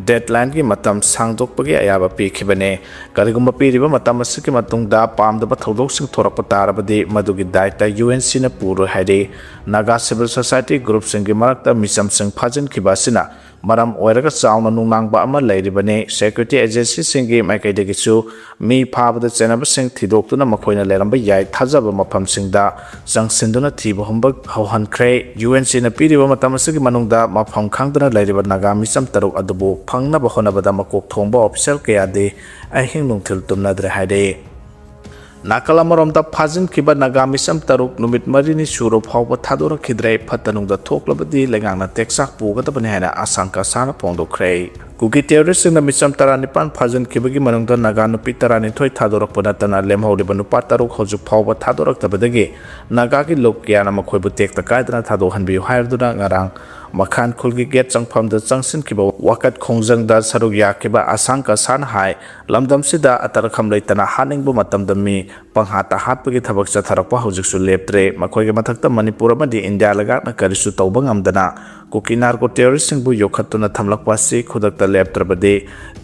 deadlineꯒꯤ ꯃꯇꯝ ꯁꯥꯡꯗꯣꯛꯄꯒꯤ ꯑꯌꯥꯕ ꯄꯤꯈꯤꯕꯅꯤ꯫ ꯀꯔꯤꯒꯨꯝꯕ ꯄꯤꯔꯤꯕ ꯃꯇꯝ ꯑꯁꯤꯒꯤ ꯃꯇꯨꯡꯗ ꯄꯥꯝꯗꯕ ꯊꯧꯗꯣꯛꯁꯤꯡ ꯊꯣꯔꯛꯄ ꯇꯥꯔꯕꯗꯤ ꯃꯗꯨꯒꯤ ꯗꯥꯏꯇ UNCꯅ ꯄꯨꯔꯣꯏ ꯍꯥꯏꯔꯤ꯫ ꯅꯥꯒꯥ civil society groupꯁꯤꯡꯒꯤ ꯃꯔꯛꯇ ꯃꯤꯆꯝꯁꯤꯡ ꯐꯥꯖꯤꯟꯈꯤꯕ ꯑꯁꯤꯅ ꯃꯔꯝ ꯑꯣꯏꯔꯒ ꯆꯥꯎꯅ ꯅꯨꯡꯅꯥꯡꯕ ꯑꯃ ꯂꯩꯔꯤꯕꯅꯤ꯫ Security agencyꯁꯤꯡꯒꯤ ꯃꯥꯏꯀꯩꯗꯒꯤꯁꯨ ꯃꯤ ꯐꯥꯕꯗ ꯆꯦꯟꯅꯕꯁꯤꯡ ꯊꯤꯗꯣꯛꯇꯨꯅ ꯃꯈꯣꯏꯅ ꯂꯩꯔꯝꯕ ꯌꯥꯏ ꯊꯥꯖꯕ ꯃꯐꯝꯁꯤꯡꯗ ꯆꯪꯁꯤꯟꯗꯨꯅ ꯊꯤꯕ ꯍꯨꯝꯕ ꯍꯧꯍꯟꯈ꯭ꯔꯦ꯫ UNCꯅ ꯄꯤꯔꯤꯕ ꯃꯇꯝ ꯑꯁꯤꯒꯤ ꯃꯅꯨꯡꯗ ꯃꯐꯝ ꯈꯪꯗꯅ ꯂꯩꯔꯤꯕ ꯅꯥꯒꯥ ꯃꯤꯆꯝ ꯇꯔꯨꯛ ꯑꯗꯨꯕꯨ ꯐꯪꯅꯕ ꯍꯣꯠꯅꯕꯗ ꯃꯀꯣꯛ ꯊꯣꯡꯕ official ꯀꯌꯥꯗꯤ ꯑꯍꯤꯡ ꯅꯨꯡꯊꯤꯜ ꯇꯨꯝꯅꯗ꯭ꯔꯦ ꯍꯥꯏꯔꯦ꯫ ꯅꯥꯀꯜ ꯑꯃꯔꯣꯝꯗ ꯐꯥꯖꯤꯟꯈꯤꯕ ꯅꯥꯒꯥ ꯃꯤꯆꯝ ꯇꯔꯨꯛ ꯅꯨꯃꯤꯠ ꯃꯔꯤꯅꯤ ꯁꯨꯔ ꯐꯥꯎꯕ ꯊꯥꯗꯣꯔꯛꯈꯤꯗ꯭ꯔꯦ꯫ ꯐꯠꯇ ꯅꯨꯡꯗ ꯊꯣꯛꯂꯕꯗꯤ ꯂꯩꯉꯥꯛꯅ ꯇꯦꯛꯆꯥꯛ ꯄꯨꯒꯗꯕꯅꯤ ꯍꯥꯏꯅ ꯑꯁꯥꯡ ꯀꯁꯥꯅ ꯐꯣꯡꯗꯣꯛꯈ꯭ꯔꯦ꯫ ꯀꯨꯀꯤ terroristꯁꯤꯡꯅ ꯃꯤꯆꯝ ꯇꯔꯥꯅꯤꯄꯥꯟ ꯐꯥꯖꯤꯟꯈꯤꯕꯒꯤ ꯃꯅꯨꯡꯗ ꯅꯥꯒꯥ ꯅꯨꯄꯤ ꯇꯔꯥꯅꯤꯊꯣꯏ ꯊꯥꯗꯣꯔꯛꯄ ꯅꯠꯇꯅ ꯂꯦꯝꯍꯧꯔꯤꯕ ꯅꯨꯄꯥ ꯇꯔꯨꯛ ꯍꯧꯖꯤꯛ ꯐꯥꯎꯕ ꯊꯥꯗꯣꯔꯛꯇꯕꯗꯒꯤ ꯅꯥꯒꯥꯒꯤ ꯂꯨꯞ ꯀꯌꯥꯅ ꯃꯈꯣꯏꯕꯨ ꯇꯦꯛꯇ ꯀꯥꯏꯗꯅ ꯊꯥꯗꯣꯛꯍꯟꯕꯤꯌꯨ ꯍꯥꯏꯗꯨꯅ ꯉꯔꯥꯡ ꯃꯈꯥꯟ ꯈꯨꯜꯒꯤ gate ꯆꯪꯐꯝꯗ ꯆꯪꯁꯤꯟꯈꯤꯕ ꯋꯥꯀꯠ ꯈꯣꯡꯖꯪꯗ ꯁꯔꯨꯛ ꯌꯥꯈꯤꯕ ꯑꯁꯥꯡ ꯀꯁꯥꯅ ꯍꯥꯏ꯫ ꯂꯝꯗꯝꯁꯤꯗ ꯑꯇꯔꯈꯝ ꯂꯩꯇꯅ ꯍꯥꯠꯅꯤꯡꯕ ꯃꯇꯝꯗ ꯃꯤ ꯄꯪꯍꯥꯠꯇ ꯍꯥꯠꯄꯒꯤ ꯊꯕꯛ ꯆꯠꯊꯔꯛꯄ ꯍꯧꯖꯤꯛꯁꯨ ꯂꯦꯞꯇ꯭ꯔꯦ꯫ ꯃꯈꯣꯏꯒꯤ ꯃꯊꯛꯇ ꯃꯅꯤꯄꯨꯔ ꯑꯃꯗꯤ ꯏꯟꯗꯤꯌꯥ ꯂꯩꯉꯥꯛꯅ ꯀꯔꯤꯁꯨ ꯇꯧꯕ ꯉꯝꯗꯅ ꯀꯨꯀꯤ narco terroristꯁꯤꯡꯕꯨ ꯌꯣꯛꯈꯠꯇꯨꯅ ꯊꯝꯂꯛꯄ ꯑꯁꯤ ꯈꯨꯗꯛꯇ ꯂꯦꯞꯇ꯭ꯔꯕꯗꯤ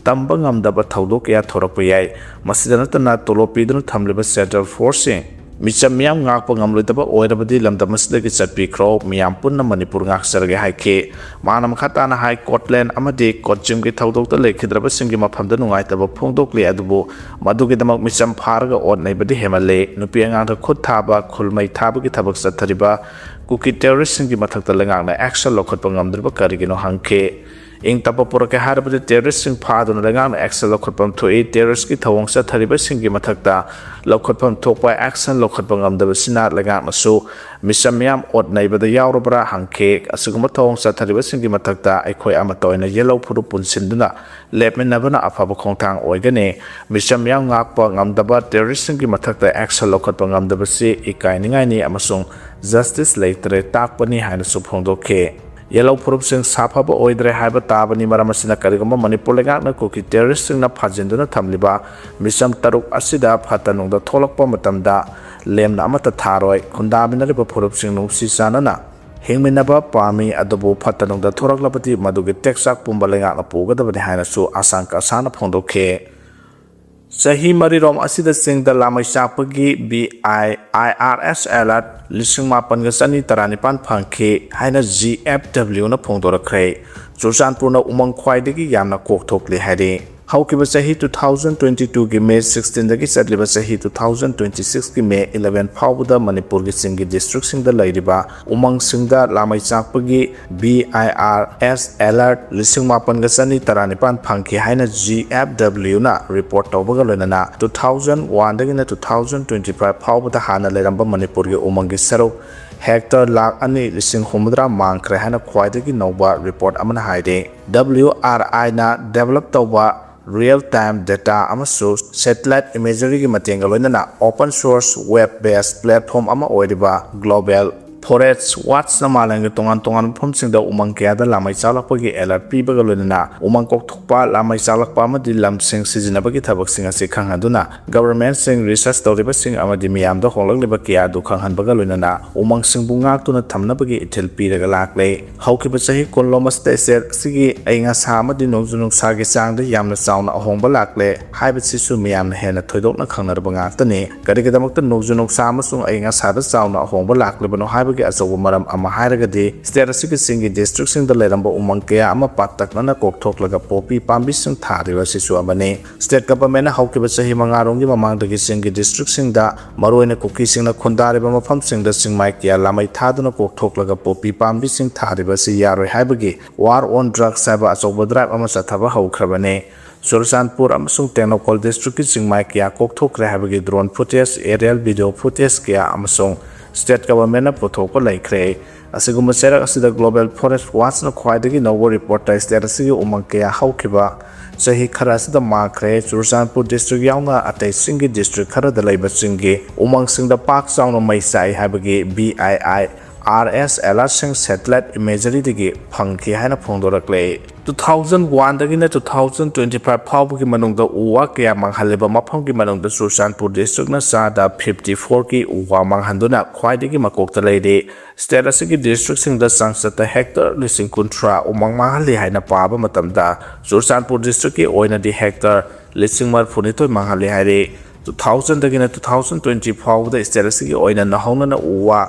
ꯇꯝꯕ ꯉꯝꯗꯕ ꯊꯧꯗꯣꯛ ꯀꯌꯥ ꯊꯣꯔꯛꯄ ꯌꯥꯏ꯫ ꯃꯁꯤꯗ ꯅꯠꯇꯅ ꯇꯣꯂꯣꯞ ꯄꯤꯗꯨꯅ ꯊꯝꯂꯤꯕ central forceꯁꯤꯡ ꯃꯤꯆꯝ ꯃꯤꯌꯥꯝ ꯉꯥꯛꯄ ꯉꯝꯂꯣꯏꯗꯕ ꯑꯣꯏꯔꯕꯗꯤ ꯂꯝꯗꯝ ꯑꯁꯤꯗꯒꯤ ꯆꯠꯄꯤꯈ꯭ꯔꯣ, ꯃꯤꯌꯥꯝ ꯄꯨꯟꯅ ꯃꯅꯤꯄꯨꯔ ꯉꯥꯛꯆꯔꯒꯦ ꯍꯥꯏꯈꯤ꯫ ꯃꯥꯅ ꯃꯈꯥ ꯇꯥꯅ ꯍꯥꯏ, ꯀꯣꯠꯂꯦꯟ ꯑꯃꯗꯤ ꯀꯣꯆꯤꯝꯒꯤ ꯊꯧꯗꯣꯛꯇ ꯂꯩꯈꯤꯗ꯭ꯔꯕꯁꯤꯡꯒꯤ ꯃꯐꯝꯗ ꯅꯨꯡꯉꯥꯏꯇꯕ ꯐꯣꯡꯗꯣꯛꯂꯤ, ꯑꯗꯨꯕꯨ ꯃꯗꯨꯒꯤꯗꯃꯛ ꯃꯤꯆꯝ ꯐꯥꯔꯒ ꯑꯣꯠ ꯅꯩꯕꯗꯤ ꯍꯦꯟꯃꯜꯂꯦ꯫ ꯅꯨꯄꯤ ꯑꯉꯥꯡꯗ ꯈꯨꯠ ꯊꯥꯕ, ꯈꯨꯜ ꯃꯩ ꯊꯥꯕꯒꯤ ꯊꯕꯛ ꯆꯠꯊꯔꯤꯕ ꯀꯨꯀꯤ terroristꯁꯤꯡꯒꯤ ꯃꯊꯛꯇ ꯂꯩꯉꯥꯛꯅ action ꯂꯧꯈꯠꯄ ꯉꯝꯗ꯭ꯔꯤꯕ ꯀꯔꯤꯒꯤꯅꯣ ꯍꯪꯈꯤ꯫ ꯏꯪ ꯇꯞꯄ ꯄꯨꯔꯛꯀꯦ ꯍꯥꯏꯔꯕꯗꯤ terroristꯁꯤꯡ ꯐꯥꯗꯨꯅ ꯂꯩꯉꯥꯛꯅ action ꯂꯧꯈꯠꯐꯝ ꯊꯣꯛꯏ꯫ Terroristꯀꯤ ꯊꯧꯑꯣꯡ ꯆꯠꯊꯔꯤꯕꯁꯤꯡꯒꯤ ꯃꯊꯛꯇ ꯂꯧꯈꯠꯐꯝ ꯊꯣꯛꯄ action ꯂꯧꯈꯠꯄ ꯉꯝꯗꯕꯁꯤꯅ ꯂꯩꯉꯥꯛꯅꯁꯨ ꯃꯤꯆꯝ ꯃꯤꯌꯥꯝ ꯑꯣꯠ ꯅꯩꯕꯗ ꯌꯥꯎꯔꯕ꯭ꯔꯥ ꯍꯪꯈꯤ꯫ ꯑꯁꯤꯒꯨꯝꯕ ꯊꯧꯑꯣꯡ ꯆꯠꯊꯔꯤꯕꯁꯤꯡꯒꯤ ꯃꯊꯛꯇ ꯑꯩꯈꯣꯏ ꯑꯃꯠꯇ ꯑꯣꯏꯅ ꯌꯦꯜꯂꯧ ꯐꯨꯔꯨꯞ ꯄꯨꯟꯁꯤꯟꯗꯨꯅ ꯂꯦꯞꯃꯤꯟꯅꯕꯅ ꯑꯐꯕ ꯈꯣꯡꯊꯥꯡ ꯑꯣꯏꯒꯅꯤ꯫ ꯃꯤꯆꯝ ꯃꯤꯌꯥꯝ ꯉꯥꯛꯄ ꯉꯝꯗꯕ terroristꯁꯤꯡꯒꯤ ꯃꯊꯛꯇ action ꯂꯧꯈꯠꯄ ꯉꯝꯗꯕꯁꯤ ꯏꯀꯥꯏꯅꯤꯡꯉꯥꯏꯅꯤ ꯑꯃꯁꯨꯡ justice ꯂꯩꯇ꯭ꯔꯦ ꯇꯥꯛꯄꯅꯤ ꯍꯥꯏꯅꯁꯨ ꯐꯣꯡꯗꯣꯛꯈꯤ꯫ ꯌꯦꯜꯂꯧ ꯐꯨꯔꯨꯞꯁꯤꯡ ꯁꯥꯐꯕ ꯑꯣꯏꯗ꯭ꯔꯦ ꯍꯥꯏꯕ ꯇꯥꯕꯅꯤ꯫ ꯃꯔꯝ ꯑꯁꯤꯅ ꯀꯔꯤꯒꯨꯝꯕ ꯃꯅꯤꯄꯨꯔ ꯂꯩꯉꯥꯛꯅ ꯀꯨꯀꯤ terroristꯁꯤꯡꯅ ꯐꯥꯖꯤꯟꯗꯨꯅ ꯊꯝꯂꯤꯕ ꯃꯤꯆꯝ ꯇꯔꯨꯛ ꯑꯁꯤꯗ ꯐꯠꯇ ꯅꯨꯡꯗ ꯊꯣꯛꯂꯛꯄ ꯃꯇꯝꯗ ꯂꯦꯝꯅ ꯑꯃꯠꯇ ꯊꯥꯔꯣꯏ꯫ ꯈꯨꯟꯗꯥꯃꯤꯟꯅꯔꯤꯕ ꯐꯨꯔꯨꯞꯁꯤꯡ ꯅꯨꯡꯁꯤ ꯆꯥꯟꯅꯅ ꯍꯤꯡꯃꯤꯟꯅꯕ ꯄꯥꯝꯃꯤ, ꯑꯗꯨꯕꯨ ꯐꯠꯇ ꯅꯨꯡꯗ ꯊꯣꯔꯛꯂꯕꯗꯤ ꯃꯗꯨꯒꯤ ꯇꯦꯛꯆꯥꯛ ꯄꯨꯝꯕ ꯂꯩꯉꯥꯛꯅ ꯄꯨꯒꯗꯕꯅꯤ ꯍꯥꯏꯅꯁꯨ ꯑꯁꯥꯡ ꯀꯁꯥꯅ ꯐꯣꯡꯗꯣꯛꯈꯤ꯫ ꯆꯍꯤ ꯃꯔꯤꯔꯣꯝ ꯑꯁꯤꯗ ꯆꯤꯡꯗ ꯂꯥꯃꯩ ꯆꯥꯛꯄꯒꯤ B I I R S alert ꯂꯤꯁꯤꯡ ꯃꯥꯄꯟꯒ ꯆꯅꯤ ꯇꯔꯥꯅꯤꯄꯥꯟ ꯐꯪꯈꯤ ꯍꯥꯏꯅ G F W ꯅ ꯐꯣꯡꯗꯣꯔꯛꯈ꯭ꯔꯦ꯫ ꯆꯨꯔꯆꯥꯟꯄꯨꯔꯅ ꯎꯃꯪ ꯈ꯭ꯋꯥꯏꯗꯒꯤ ꯌꯥꯝꯅ ꯀꯣꯛꯊꯣꯛꯂꯤ ꯍꯥꯏꯔꯤ꯫ ꯍꯧꯈꯤꯕ ꯆꯍꯤ two thousand twenty two ꯒꯤ May sixteen ꯗꯒꯤ ꯆꯠꯂꯤꯕ ꯆꯍꯤ two thousand twenty six ꯀꯤ May eleven ꯐꯥꯎꯕꯗ ꯃꯅꯤꯄꯨꯔꯒꯤ ꯆꯤꯡꯒꯤ district ꯁꯤꯡꯗ ꯂꯩꯔꯤꯕ ꯎꯃꯪꯁꯤꯡꯗ ꯂꯥꯃꯩ ꯆꯥꯛꯄꯒꯤ B I R S alert ꯂꯤꯁꯤꯡ ꯃꯥꯄꯟꯒ ꯆꯅꯤ ꯇꯔꯥꯅꯤꯄꯥꯟ ꯐꯪꯈꯤ ꯍꯥꯏꯅ G F W ꯅ report ꯇꯧꯕꯒ ꯂꯣꯏꯅꯅ two thousand one ꯗꯒꯤꯅ two thousand twenty five ꯐꯥꯎꯕꯗ ꯍꯥꯟꯅ ꯂꯩꯔꯝꯕ ꯃꯅꯤꯄꯨꯔꯒꯤ ꯎꯃꯪꯒꯤ ꯁꯔꯨꯛ hectare ꯂꯥꯈ ꯑꯅꯤ ꯂꯤꯁꯤꯡ ꯍꯨꯝꯐꯨꯇꯔꯥ ꯃꯥꯡꯈ꯭ꯔꯦ ꯍꯥꯏꯅ ꯈ꯭ꯋꯥꯏꯗꯒꯤ ꯅꯧꯕ report ꯑꯃꯅ ꯍꯥꯏꯔꯤ꯫ W R I ꯅ develop ꯇꯧꯕ real time data ꯑꯃꯁꯨꯡ satellite imagery ꯒꯤ ꯃꯇꯦꯡꯒ ꯂꯣꯏꯅꯅ open source web based platform ꯑꯃ ꯑꯣꯏꯔꯤꯕ Global Forest Watch ꯅ ꯃꯥꯂꯦꯝꯒꯤ ꯇꯣꯉꯥꯟ ꯇꯣꯉꯥꯟꯕ ꯃꯐꯝꯁꯤꯡꯗ ꯎꯃꯪ ꯀꯌꯥꯗ ꯂꯥꯃꯩ ꯆꯥꯛꯂꯛꯄꯒꯤ alert ꯄꯤꯕꯒ ꯂꯣꯏꯅꯅ ꯎꯃꯪ ꯀꯣꯛꯊꯣꯛꯄ, ꯂꯥꯃꯩ ꯆꯥꯛꯂꯛꯄ ꯑꯃꯗꯤ ꯂꯝꯁꯤꯡ ꯁꯤꯖꯤꯟꯅꯕꯒꯤ ꯊꯕꯛꯁꯤꯡ ꯑꯁꯤ ꯈꯪꯍꯟꯗꯨꯅ government ꯁꯤꯡ, research ꯇꯧꯔꯤꯕꯁꯤꯡ ꯑꯃꯗꯤ ꯃꯤꯌꯥꯝꯗ ꯍꯣꯡꯂꯛꯂꯤꯕ ꯀꯌꯥ ꯑꯗꯨ ꯈꯪꯍꯟꯕꯒ ꯂꯣꯏꯅꯅ ꯎꯃꯪꯁꯤꯡꯕꯨ ꯉꯥꯛꯇꯨꯅ ꯊꯝꯅꯕꯒꯤ ꯏꯊꯤꯜ ꯄꯤꯔꯒ ꯂꯥꯛꯂꯦ꯫ ꯍꯧꯈꯤꯕ ꯆꯍꯤ ꯀꯨꯟꯂꯣꯝ ꯑꯁꯤꯗ state ꯑꯁꯤꯒꯤ ꯑꯏꯪ ꯑꯁꯥ ꯑꯃꯗꯤ ꯅꯣꯡꯖꯨ ꯅꯨꯡꯁꯥꯒꯤ ꯆꯥꯡꯗ ꯌꯥꯝꯅ ꯆꯥꯎꯅ ꯑꯍꯣꯡꯕ ꯂꯥꯛꯂꯦ ꯍꯥꯏꯕꯁꯤꯁꯨ ꯃꯤꯌꯥꯝꯅ ꯍꯦꯟꯅ ꯊꯣꯏꯗꯣꯛꯅ ꯈꯪꯅꯔꯕ ꯉꯥꯛꯇꯅꯤ꯫ ꯀꯔꯤꯒꯤꯗꯃꯛꯇ ꯅꯣꯡꯖꯨ ꯅꯨꯡꯁꯥ ꯑꯃꯁꯨꯡ ꯑꯏꯪ ꯑꯁꯥꯗ ꯆꯥꯎꯅ ꯑꯍꯣꯡꯕ ꯂꯥꯛꯂꯤꯕꯅꯣ ꯍꯥꯏꯕꯒꯤ ꯑꯆꯧꯕ ꯃꯔꯝ ꯑꯃ ꯍꯥꯏꯔꯒꯗꯤ, state ꯑꯁꯤꯒꯤ ꯆꯤꯡꯒꯤ district ꯁꯤꯡꯗ ꯂꯩꯔꯝꯕ ꯎꯃꯪ ꯀꯌꯥ ꯑꯃ ꯄꯥꯛꯇꯛꯅꯅ ꯀꯣꯛꯊꯣꯛꯂꯒ ꯄꯣꯄꯤ ꯄꯥꯝꯕꯤꯁꯤꯡ ꯊꯥꯔꯤꯕ ꯑꯁꯤꯁꯨ ꯑꯃꯅꯤ꯫ State government ꯅ ꯍꯧꯈꯤꯕ ꯆꯍꯤ ꯃꯉꯥꯔꯣꯝꯒꯤ ꯃꯃꯥꯡꯗꯒꯤ ꯆꯤꯡꯒꯤ district ꯁꯤꯡꯗ, ꯃꯔꯨꯑꯣꯏꯅ ꯀꯨꯀꯤꯁꯤꯡꯅ ꯈꯨꯟꯗꯥꯔꯤꯕ ꯃꯐꯝꯁꯤꯡꯗ ꯆꯤꯡꯃꯥꯏ ꯀꯌꯥ ꯂꯥꯃꯩ ꯊꯥꯗꯨꯅ ꯀꯣꯛꯊꯣꯛꯂꯒ ꯄꯣꯄꯤ ꯄꯥꯝꯕꯤꯁꯤꯡ ꯊꯥꯔꯤꯕ ꯑꯁꯤ ꯌꯥꯔꯣꯏ ꯍꯥꯏꯕꯒꯤ War on Drugs ꯍꯥꯏꯕ ꯑꯆꯧꯕ drive ꯑꯃ ꯆꯠꯊꯕ ꯍꯧꯈ꯭ꯔꯕꯅꯤ꯫ ꯆꯨꯔꯆꯥꯟꯄꯨꯔ ꯑꯃꯁꯨꯡ ꯇꯦꯡꯅꯧꯄꯜ district ꯀꯤ ꯆꯤꯡꯃꯥꯏ ꯀꯌꯥ ꯀꯣꯛꯊꯣꯛꯈ꯭ꯔꯦ ꯍꯥꯏꯕꯒꯤ drone footage, aerial video footage ꯀꯌꯥ ꯑꯃꯁꯨꯡ state government ꯅ ꯄꯨꯊꯣꯛꯄ ꯂꯩꯈ꯭ꯔꯦ꯫ ꯑꯁꯤꯒꯨꯝꯕ ꯆꯩꯔꯛ ꯑꯁꯤꯗ Global Forest Watch ꯅ ꯈ꯭ꯋꯥꯏꯗꯒꯤ ꯅꯧꯕ report ꯇ state ꯑꯁꯤꯒꯤ ꯎꯃꯪ ꯀꯌꯥ ꯍꯧꯈꯤꯕ ꯆꯍꯤ ꯈꯔ ꯑꯁꯤꯗ ꯃꯥꯡꯈ꯭ꯔꯦ꯫ ꯆꯨꯔꯆꯥꯟꯄꯨꯔ district ꯌꯥꯎꯅ ꯑꯇꯩ ꯆꯤꯡꯒꯤ district ꯈꯔꯗ ꯂꯩꯕ ꯆꯤꯡꯒꯤ ꯎꯃꯪꯁꯤꯡꯗ ꯄꯥꯛ ꯆꯥꯎꯅ ꯃꯩ ꯆꯥꯛꯏ ꯍꯥꯏꯕꯒꯤ B I I R S alert ꯁꯤꯡ satellite imagery ꯗꯒꯤ ꯐꯪꯈꯤ ꯍꯥꯏꯅ ꯐꯣꯡꯗꯣꯔꯛꯂꯦ꯫ Two thousand one ꯗꯒꯤꯅ two thousand twenty five ꯐꯥꯎꯕꯒꯤ ꯃꯅꯨꯡꯗ ꯎ ꯋꯥ ꯀꯌꯥ ꯃꯥꯡꯍꯜꯂꯤꯕ ꯃꯐꯝꯒꯤ ꯃꯅꯨꯡꯗ ꯆꯨꯔꯆꯥꯟꯄꯨꯔ district ꯅ ꯆꯥꯗ fifty four ꯀꯤ ꯎ ꯋꯥ ꯃꯥꯡꯍꯟꯗꯨꯅ ꯈ꯭ꯋꯥꯏꯗꯒꯤ ꯃꯀꯣꯛꯇ ꯂꯩꯔꯤ꯫ State ꯑꯁꯤꯒꯤ district ꯁꯤꯡꯗ ꯆꯥꯡꯆꯠꯇ hectare ꯂꯤꯁꯤꯡ ꯀꯨꯟꯊ꯭ꯔꯥ ꯎꯃꯪ ꯃꯥꯡꯍꯜꯂꯤ ꯍꯥꯏꯅ ꯄꯥꯕ ꯃꯇꯝꯗ, ꯆꯨꯔꯆꯥꯟꯄꯨꯔ district ꯀꯤ ꯑꯣꯏꯅꯗꯤ hectare ꯂꯤꯁꯤꯡ ꯃꯔꯤꯐꯨꯅꯤꯊꯣꯏ ꯃꯥꯡꯍꯜꯂꯤ ꯍꯥꯏꯔꯤ꯫ ꯇꯨ ꯊꯥꯎꯖꯟꯗꯒꯤꯅ ꯇꯨ ꯊꯥꯎꯖꯟ ꯇ꯭ꯋꯦꯟꯇꯤ ꯐꯥꯎꯕꯗ state ꯑꯁꯤꯒꯤ ꯑꯣꯏꯅ ꯅꯧꯍꯧꯅꯅ ꯎ ꯋꯥ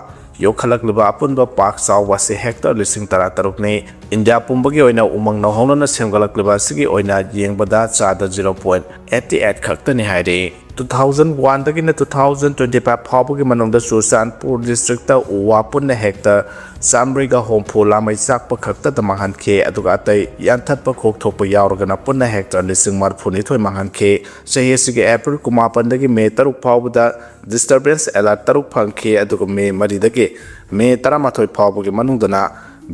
ꯌꯣꯛꯈꯠꯂꯛꯂꯤꯕ ꯑꯄꯨꯟꯕ ꯄꯥꯛ ꯆꯥꯎꯕ ꯑꯁꯤ ꯍꯦꯛꯇꯔ ꯂꯤꯁꯤꯡ ꯇꯔꯥ ꯇꯔꯨꯛꯅꯤ꯫ ꯏꯟꯗꯤꯌꯥ ꯄꯨꯝꯕꯒꯤ ꯑꯣꯏꯅ ꯎꯃꯪ ꯅꯧꯍꯧꯅꯅ ꯁꯦꯝꯒꯠꯂꯛꯂꯤꯕ ꯑꯁꯤꯒꯤ ꯑꯣꯏꯅ ꯌꯦꯡꯕꯗ ꯆꯥꯗ zero point eighty eight ꯈꯛꯇꯅꯤ ꯍꯥꯏꯔꯤ꯫ ꯇꯨ ꯊꯥꯎꯖꯟ ꯋꯥꯟꯗꯒꯤꯅ ꯇꯨ ꯊꯥꯎꯖꯟ ꯇ꯭ꯋꯦꯟꯇꯤ ꯐꯥꯏꯚ ꯐꯥꯎꯕꯒꯤ ꯃꯅꯨꯡꯗ ꯆꯨꯔꯆꯥꯟꯄꯨꯔ districtꯇ ꯎ ꯋꯥ ꯄꯨꯟꯅ ꯍꯦꯛꯇꯔ ꯆꯥꯃꯔꯤꯒ ꯍꯨꯝꯐꯨ ꯂꯥꯃꯩ ꯆꯥꯛꯄ ꯈꯛꯇꯗ ꯃꯥꯡꯍꯟꯈꯤ, ꯑꯗꯨꯒ ꯑꯇꯩ ꯌꯥꯟꯊꯠꯄ ꯈꯣꯛꯊꯣꯛꯄ ꯌꯥꯎꯔꯒꯅ ꯄꯨꯟꯅ ꯍꯦꯛꯇꯔ ꯂꯤꯁꯤꯡ ꯃꯔꯤꯐꯨꯅꯤꯊꯣꯏ ꯃꯥꯡꯍꯟꯈꯤ꯫ ꯆꯍꯤ ꯑꯁꯤꯒꯤ ꯑꯦꯄ꯭ꯔꯤꯜ ꯀꯨꯟꯃꯥꯄꯟꯗꯒꯤ ꯃꯦ ꯇꯔꯨꯛ ꯐꯥꯎꯕꯗ disturbance alert ꯇꯔꯨꯛ ꯐꯪꯈꯤ, ꯑꯗꯨꯒ ꯃꯦ ꯃꯔꯤꯗꯒꯤ ꯃꯦ ꯇꯔꯥꯃꯥꯊꯣꯏ ꯐꯥꯎꯕꯒꯤ ꯃꯅꯨꯡꯗꯅ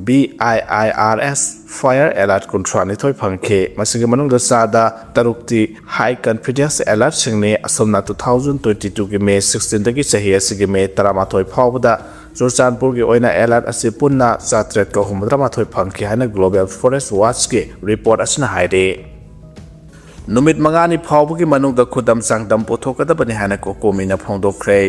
B I I R S fire alert ꯀꯨꯟꯊ꯭ꯔꯥꯅꯤꯊꯣꯏ ꯐꯪꯈꯤ꯫ ꯃꯁꯤꯒꯤ ꯃꯅꯨꯡꯗ ꯆꯥꯗ ꯇꯔꯨꯛꯇꯤ high confidence alertꯁꯤꯡꯅꯤ꯫ ꯑꯁꯨꯝꯅ two thousand twenty twoꯒꯤ ꯃꯦ sixteenꯗꯒꯤ ꯆꯍꯤ ꯑꯁꯤꯒꯤ ꯃꯦ ꯇꯔꯥꯃꯥꯊꯣꯏ ꯐꯥꯎꯕꯗ ꯆꯨꯔꯆꯥꯟꯄꯨꯔꯒꯤ ꯑꯣꯏꯅ alert ꯑꯁꯤ ꯄꯨꯟꯅ ꯆꯥꯇ꯭ꯔꯦꯠꯀ ꯍꯨꯝꯐꯨꯇꯔꯥꯃꯥꯊꯣꯏ ꯐꯪꯈꯤ ꯍꯥꯏꯅ Global Forest Watchꯀꯤ report ꯑꯁꯤꯅ ꯍꯥꯏꯔꯤ꯫ ꯅꯨꯃꯤꯠ ꯃꯉꯥꯅꯤ ꯐꯥꯎꯕꯒꯤ ꯃꯅꯨꯡꯗ ꯈꯨꯗꯝ ꯆꯥꯡꯗꯝ ꯄꯨꯊꯣꯛꯀꯗꯕꯅꯤ ꯍꯥꯏꯅ ꯀꯣꯀꯣꯃꯤꯅ ꯐꯣꯡꯗꯣꯛꯈ꯭ꯔꯦ꯫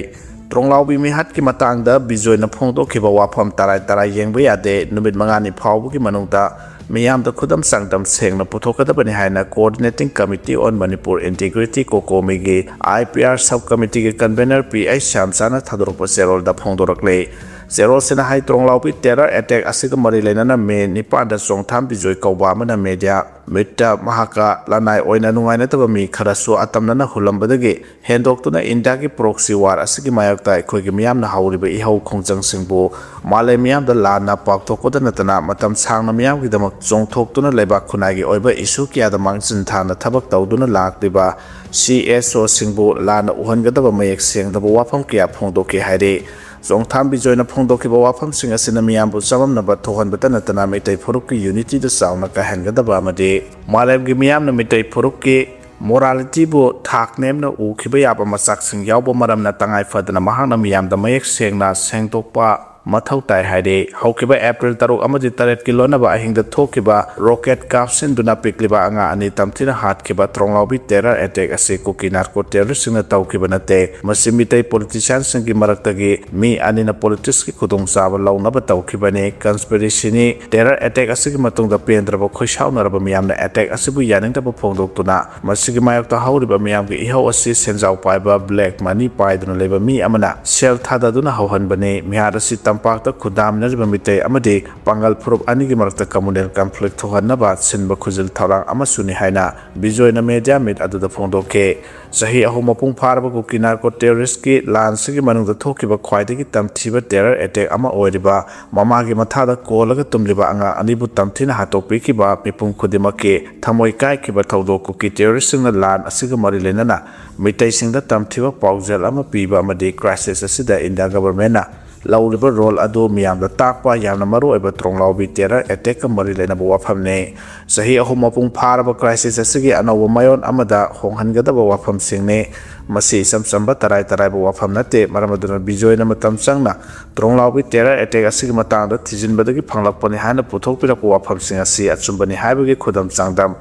ꯇ꯭ꯔꯣꯡꯂꯥꯎꯕꯤ ꯃꯤꯍꯥꯠꯀꯤ ꯃꯇꯥꯡꯗ ꯕꯤꯖꯣꯏꯅ ꯐꯣꯡꯗꯣꯛꯈꯤꯕ ꯋꯥꯐꯝ ꯇꯔꯥꯏ ꯇꯔꯥꯏ ꯌꯦꯡꯕ ꯌꯥꯗꯦ꯫ ꯅꯨꯃꯤꯠ ꯃꯉꯥꯅꯤ ꯐꯥꯎꯕꯒꯤ ꯃꯅꯨꯡꯗ ꯃꯤꯌꯥꯝꯗ ꯈꯨꯗꯝ ꯆꯥꯡꯗꯝ ꯁꯦꯡꯅ ꯄꯨꯊꯣꯛꯀꯗꯕꯅꯤ ꯍꯥꯏꯅ Coordinating Committee on Manipur Integrity ꯀꯣꯀꯣꯃꯤꯒꯤ I P R sub committeeꯒꯤ convener P H ꯁ꯭ꯌꯥꯝꯆꯥꯅ ꯊꯥꯗꯣꯔꯛꯄ ꯆꯦꯔꯣꯜꯗ ꯐꯣꯡꯗꯣꯔꯛꯂꯦ꯫ ꯆꯦꯔꯣꯜꯁꯤꯅ high, ꯇ꯭ꯔꯣꯡꯂꯥꯎꯕꯤ terror attack ꯑꯁꯤꯒ ꯃꯔꯤ ꯂꯩꯅꯅ ꯃꯦ ꯅꯤꯄꯥꯟꯗ ꯆꯣꯡꯊꯥꯝ ꯕꯤꯖꯣꯏ ꯀꯧꯕ ꯑꯃꯅ media meetꯇ ꯃꯍꯥꯛꯀ ꯂꯅꯥꯏ ꯑꯣꯏꯅ ꯅꯨꯡꯉꯥꯏꯅꯗꯕ ꯃꯤ ꯈꯔꯁꯨ ꯑꯇꯝꯅꯅ ꯍꯨꯜꯂꯝꯕꯗꯒꯤ ꯍꯦꯟꯗꯣꯛꯇꯨꯅ ꯏꯟꯗꯤꯌꯥꯒꯤ proxy war ꯑꯁꯤꯒꯤ ꯃꯥꯌꯣꯛꯇ ꯑꯩꯈꯣꯏꯒꯤ ꯃꯤꯌꯥꯝꯅ ꯍꯧꯔꯤꯕ ꯏꯍꯧ ꯈꯣꯡꯖꯪꯁꯤꯡꯕꯨ ꯃꯥꯂꯦꯝ ꯃꯤꯌꯥꯝꯗ ꯂꯥꯟꯅ ꯄꯥꯎꯊꯣꯛꯄꯗ ꯅꯠꯇꯅ ꯃꯇꯝ ꯁꯥꯡꯅ ꯃꯤꯌꯥꯝꯒꯤꯗꯃꯛ ꯆꯣꯡꯊꯣꯛꯇꯨꯅ ꯂꯩꯕꯥꯛ ꯈꯨꯟꯅꯥꯏꯒꯤ ꯑꯣꯏꯕ issue ꯀꯌꯥꯗ ꯃꯥꯡꯖꯤꯟ ꯊꯥꯅ ꯊꯕꯛ ꯇꯧꯗꯨꯅ ꯂꯥꯛꯂꯤꯕ C S Oꯁꯤꯡꯕꯨ ꯂꯥꯟꯅ ꯎꯍꯟꯒꯗꯕ ꯃꯌꯦꯛ ꯁꯦꯡꯗꯕ ꯋꯥꯐꯝ ꯀꯌꯥ ꯐꯣꯡꯗꯣꯛꯈꯤ ꯍꯥꯏꯔꯤ꯫ ꯆꯣꯡꯊꯥꯝ ꯕꯤꯖꯣꯏꯅ ꯐꯣꯡꯗꯣꯛꯈꯤꯕ ꯋꯥꯐꯝꯁꯤꯡ ꯑꯁꯤꯅ ꯃꯤꯌꯥꯝꯕꯨ ꯆꯃꯝꯅꯕ ꯊꯣꯛꯍꯟꯕꯇ ꯅꯠꯇꯅ ꯃꯤꯇꯩ ꯐꯨꯔꯨꯞꯀꯤ unityꯗ ꯆꯥꯎꯅ ꯀꯥꯏꯍꯟꯒꯗꯕ ꯑꯃꯗꯤ ꯃꯥꯂꯦꯝꯒꯤ ꯃꯤꯌꯥꯝꯅ ꯃꯤꯇꯩ ꯐꯨꯔꯨꯞꯀꯤ moralityꯕꯨ ꯊꯥꯛ ꯅꯦꯝꯅ ꯎꯈꯤꯕ ꯌꯥꯕ ꯃꯆꯥꯛꯁꯤꯡ ꯌꯥꯎꯕ ꯃꯔꯝꯅ ꯇꯉꯥꯏ ꯐꯗꯅ ꯃꯍꯥꯛꯅ ꯃꯤꯌꯥꯝꯗ ꯃꯌꯦꯛ ꯁꯦꯡꯅ ꯁꯦꯡꯗꯣꯛꯄ ꯃꯊꯧ ꯇꯥꯏ ꯍꯥꯏꯔꯤ꯫ ꯍꯧꯈꯤꯕ ꯑꯦꯄ꯭ꯔꯤꯜ ꯇꯔꯨꯛ ꯑꯃꯗꯤ ꯇꯔꯦꯠꯀꯤ ꯂꯣꯟꯅꯕ ꯑꯍꯤꯡꯗ ꯊꯣꯛꯈꯤꯕ ꯔꯣꯀꯦꯠ ꯀꯥꯞꯁꯤꯟꯗꯨꯅ ꯄꯤꯛꯂꯤꯕ ꯑꯉꯥꯡ ꯑꯅꯤ ꯇꯝꯊꯤꯅ ꯍꯥꯠꯈꯤꯕ ꯇ꯭ꯔꯣꯡꯂꯥꯎꯕꯤ ꯇꯦꯔꯔ ꯑꯦꯇꯦꯛ ꯑꯁꯤ ꯀꯨꯀꯤ ꯅꯥꯔꯀꯣ ꯇꯦꯔꯔꯁꯤꯡꯅ ꯇꯧꯈꯤꯕ ꯅꯠꯇꯦ꯫ ꯃꯁꯤ ꯃꯤꯇꯩ ꯄꯣꯂꯤꯇꯤꯁꯤꯌꯥꯟꯁꯤꯡꯒꯤ ꯃꯔꯛꯇꯒꯤ ꯃꯤ ꯑꯅꯤꯅ ꯄꯣꯂꯤꯇꯤꯛꯁꯀꯤ ꯈꯨꯗꯣꯡꯆꯥꯕ ꯂꯧꯅꯕ ꯇꯧꯈꯤꯕꯅꯤ꯫ ꯀꯟꯁꯄꯤꯔꯦꯁꯤꯅꯤ꯫ ꯇꯦꯔꯔ ꯑꯦꯇꯦꯛ ꯑꯁꯤꯒꯤ ꯃꯇꯨꯡꯗ ꯄꯦꯟꯗ꯭ꯔꯕ ꯈꯣꯏꯁꯥꯎꯅꯔꯕ ꯃꯤꯌꯥꯝꯅ ꯑꯦꯇꯦꯛ ꯑꯁꯤꯕꯨ ꯌꯥꯅꯤꯡꯗꯕ ꯐꯣꯡꯗꯣꯛꯇꯨꯅ ꯃꯁꯤꯒꯤ ꯃꯥꯌꯣꯛꯇ ꯍꯧꯔꯤꯕ ꯃꯤꯌꯥꯝꯒꯤ ꯏꯍꯧ ꯑꯁꯤ ꯁꯦꯟꯖꯥꯎ ꯄꯥꯏꯕ ꯕ꯭ꯂꯦꯛ ꯃꯅꯤ ꯄꯥꯏꯗꯨꯅ ꯂꯩꯕ ꯃꯤ ꯑꯃꯅ ꯁꯦꯜ ꯊꯥꯗꯗꯨꯅ ꯍꯧꯍꯟꯕꯅꯤ꯫ ꯃꯤꯍꯥꯠ ꯑꯁꯤ ꯇꯝꯄꯥꯛꯇ ꯈꯨꯟꯗꯥꯃꯤꯟꯅꯔꯤꯕ ꯃꯤꯇꯩ ꯑꯃꯗꯤ ꯄꯥꯡꯒꯜ ꯐꯨꯔꯨꯞ ꯑꯅꯤꯒꯤ ꯃꯔꯛꯇ ꯀꯝꯃꯨꯅꯦꯜ ꯀꯟꯐ꯭ꯂꯤꯛ ꯊꯣꯛꯍꯟꯅꯕ ꯁꯤꯟꯕ ꯈꯨꯖꯤꯜ ꯊꯧꯔꯥꯡ ꯑꯃꯁꯨꯅꯤ ꯍꯥꯏꯅ ꯕꯤꯖꯣꯏꯅ ꯃꯦꯗꯤꯌꯥ ꯃꯤꯠ ꯑꯗꯨꯗ ꯐꯣꯡꯗꯣꯛꯈꯤ꯫ ꯆꯍꯤ ꯑꯍꯨꯝ ꯃꯄꯨꯡ ꯐꯥꯔꯕ ꯀꯨꯀꯤ ꯅꯥꯔꯀꯣ ꯇꯦꯔꯣꯔꯤꯁꯀꯤ ꯂꯥꯟꯁꯤꯒꯤ ꯃꯅꯨꯡꯗ ꯊꯣꯛꯈꯤꯕ ꯈ꯭ꯋꯥꯏꯗꯒꯤ ꯇꯝꯊꯤꯕ ꯇꯦꯔꯔ ꯑꯦꯇꯦꯛ ꯑꯃ ꯑꯣꯏꯔꯤꯕ ꯃꯃꯥꯒꯤ ꯃꯊꯥꯗ ꯀꯣꯜꯂꯒ ꯇꯨꯝꯂꯤꯕ ꯑꯉꯥꯡ ꯑꯅꯤꯕꯨ ꯇꯝꯊꯤꯅ ꯍꯥꯠꯇꯣꯛꯄꯤꯈꯤꯕ ꯃꯤꯄꯨꯝ ꯈꯨꯗꯤꯡꯃꯛꯀꯤ ꯊꯃꯣꯏ ꯀꯥꯏꯈꯤꯕ ꯊꯧꯗꯣꯛ ꯀꯨꯀꯤ ꯇꯦꯔꯣꯔꯤꯁꯁꯤꯡꯅ ꯂꯥꯟ ꯑꯁꯤꯒ ꯃꯔꯤ ꯂꯩꯅꯅ ꯃꯤꯇꯩꯁꯤꯡꯗ ꯇꯝꯊꯤꯕ ꯄꯥꯎꯖꯦꯜ ꯑꯃ ꯄꯤꯕ ꯑꯃꯗꯤ ꯀ꯭ꯔꯥꯏꯁꯤꯁ ꯑꯁꯤꯗ ꯏꯟꯗꯤꯌꯥ ꯒꯚꯔꯟꯃꯦꯟꯠꯅ ꯂꯧꯔꯤꯕ ꯔꯣꯜ ꯑꯗꯨ ꯃꯤꯌꯥꯝꯗ ꯇꯥꯛꯄ ꯌꯥꯝꯅ ꯃꯔꯨꯑꯣꯏꯕ ꯇ꯭ꯔꯣꯡꯂꯥꯎꯕꯤ ꯇꯦꯔꯔ ꯑꯦꯇꯦꯛꯀ ꯃꯔꯤ ꯂꯩꯅꯕ ꯋꯥꯐꯝꯅꯤ꯫ ꯆꯍꯤ ꯑꯍꯨꯝ ꯃꯄꯨꯡ ꯐꯥꯔꯕ ꯀ꯭ꯔꯥꯏꯁꯤꯁ ꯑꯁꯤꯒꯤ ꯑꯅꯧꯕ ꯃꯥꯏꯑꯣꯟ ꯑꯃꯗ ꯍꯣꯡꯍꯟꯒꯗꯕ ꯋꯥꯐꯝꯁꯤꯡꯅꯤ꯫ ꯃꯁꯤ ꯏꯆꯝ ꯆꯝꯕ ꯇꯔꯥꯏ ꯇꯔꯥꯏꯕ ꯋꯥꯐꯝ ꯅꯠꯇꯦ꯫ ꯃꯔꯝ ꯑꯗꯨꯅ ꯕꯤꯖꯣꯏꯅ ꯃꯇꯝ ꯆꯪꯅ ꯇ꯭ꯔꯣꯡꯂꯥꯎꯕꯤ ꯇꯦꯔꯔ ꯑꯦꯇꯦꯛ ꯑꯁꯤꯒꯤ ꯃꯇꯥꯡꯗ ꯊꯤꯖꯤꯟꯕꯗꯒꯤ ꯐꯪꯂꯛꯄꯅꯤ ꯍꯥꯏꯅ ꯄꯨꯊꯣꯛꯄꯤꯔꯛꯄ ꯋꯥꯐꯝꯁꯤꯡ ꯑꯁꯤ ꯑꯆꯨꯝꯕꯅꯤ ꯍꯥꯏꯕꯒꯤ ꯈꯨꯗꯝ ꯆꯥꯡꯗꯝ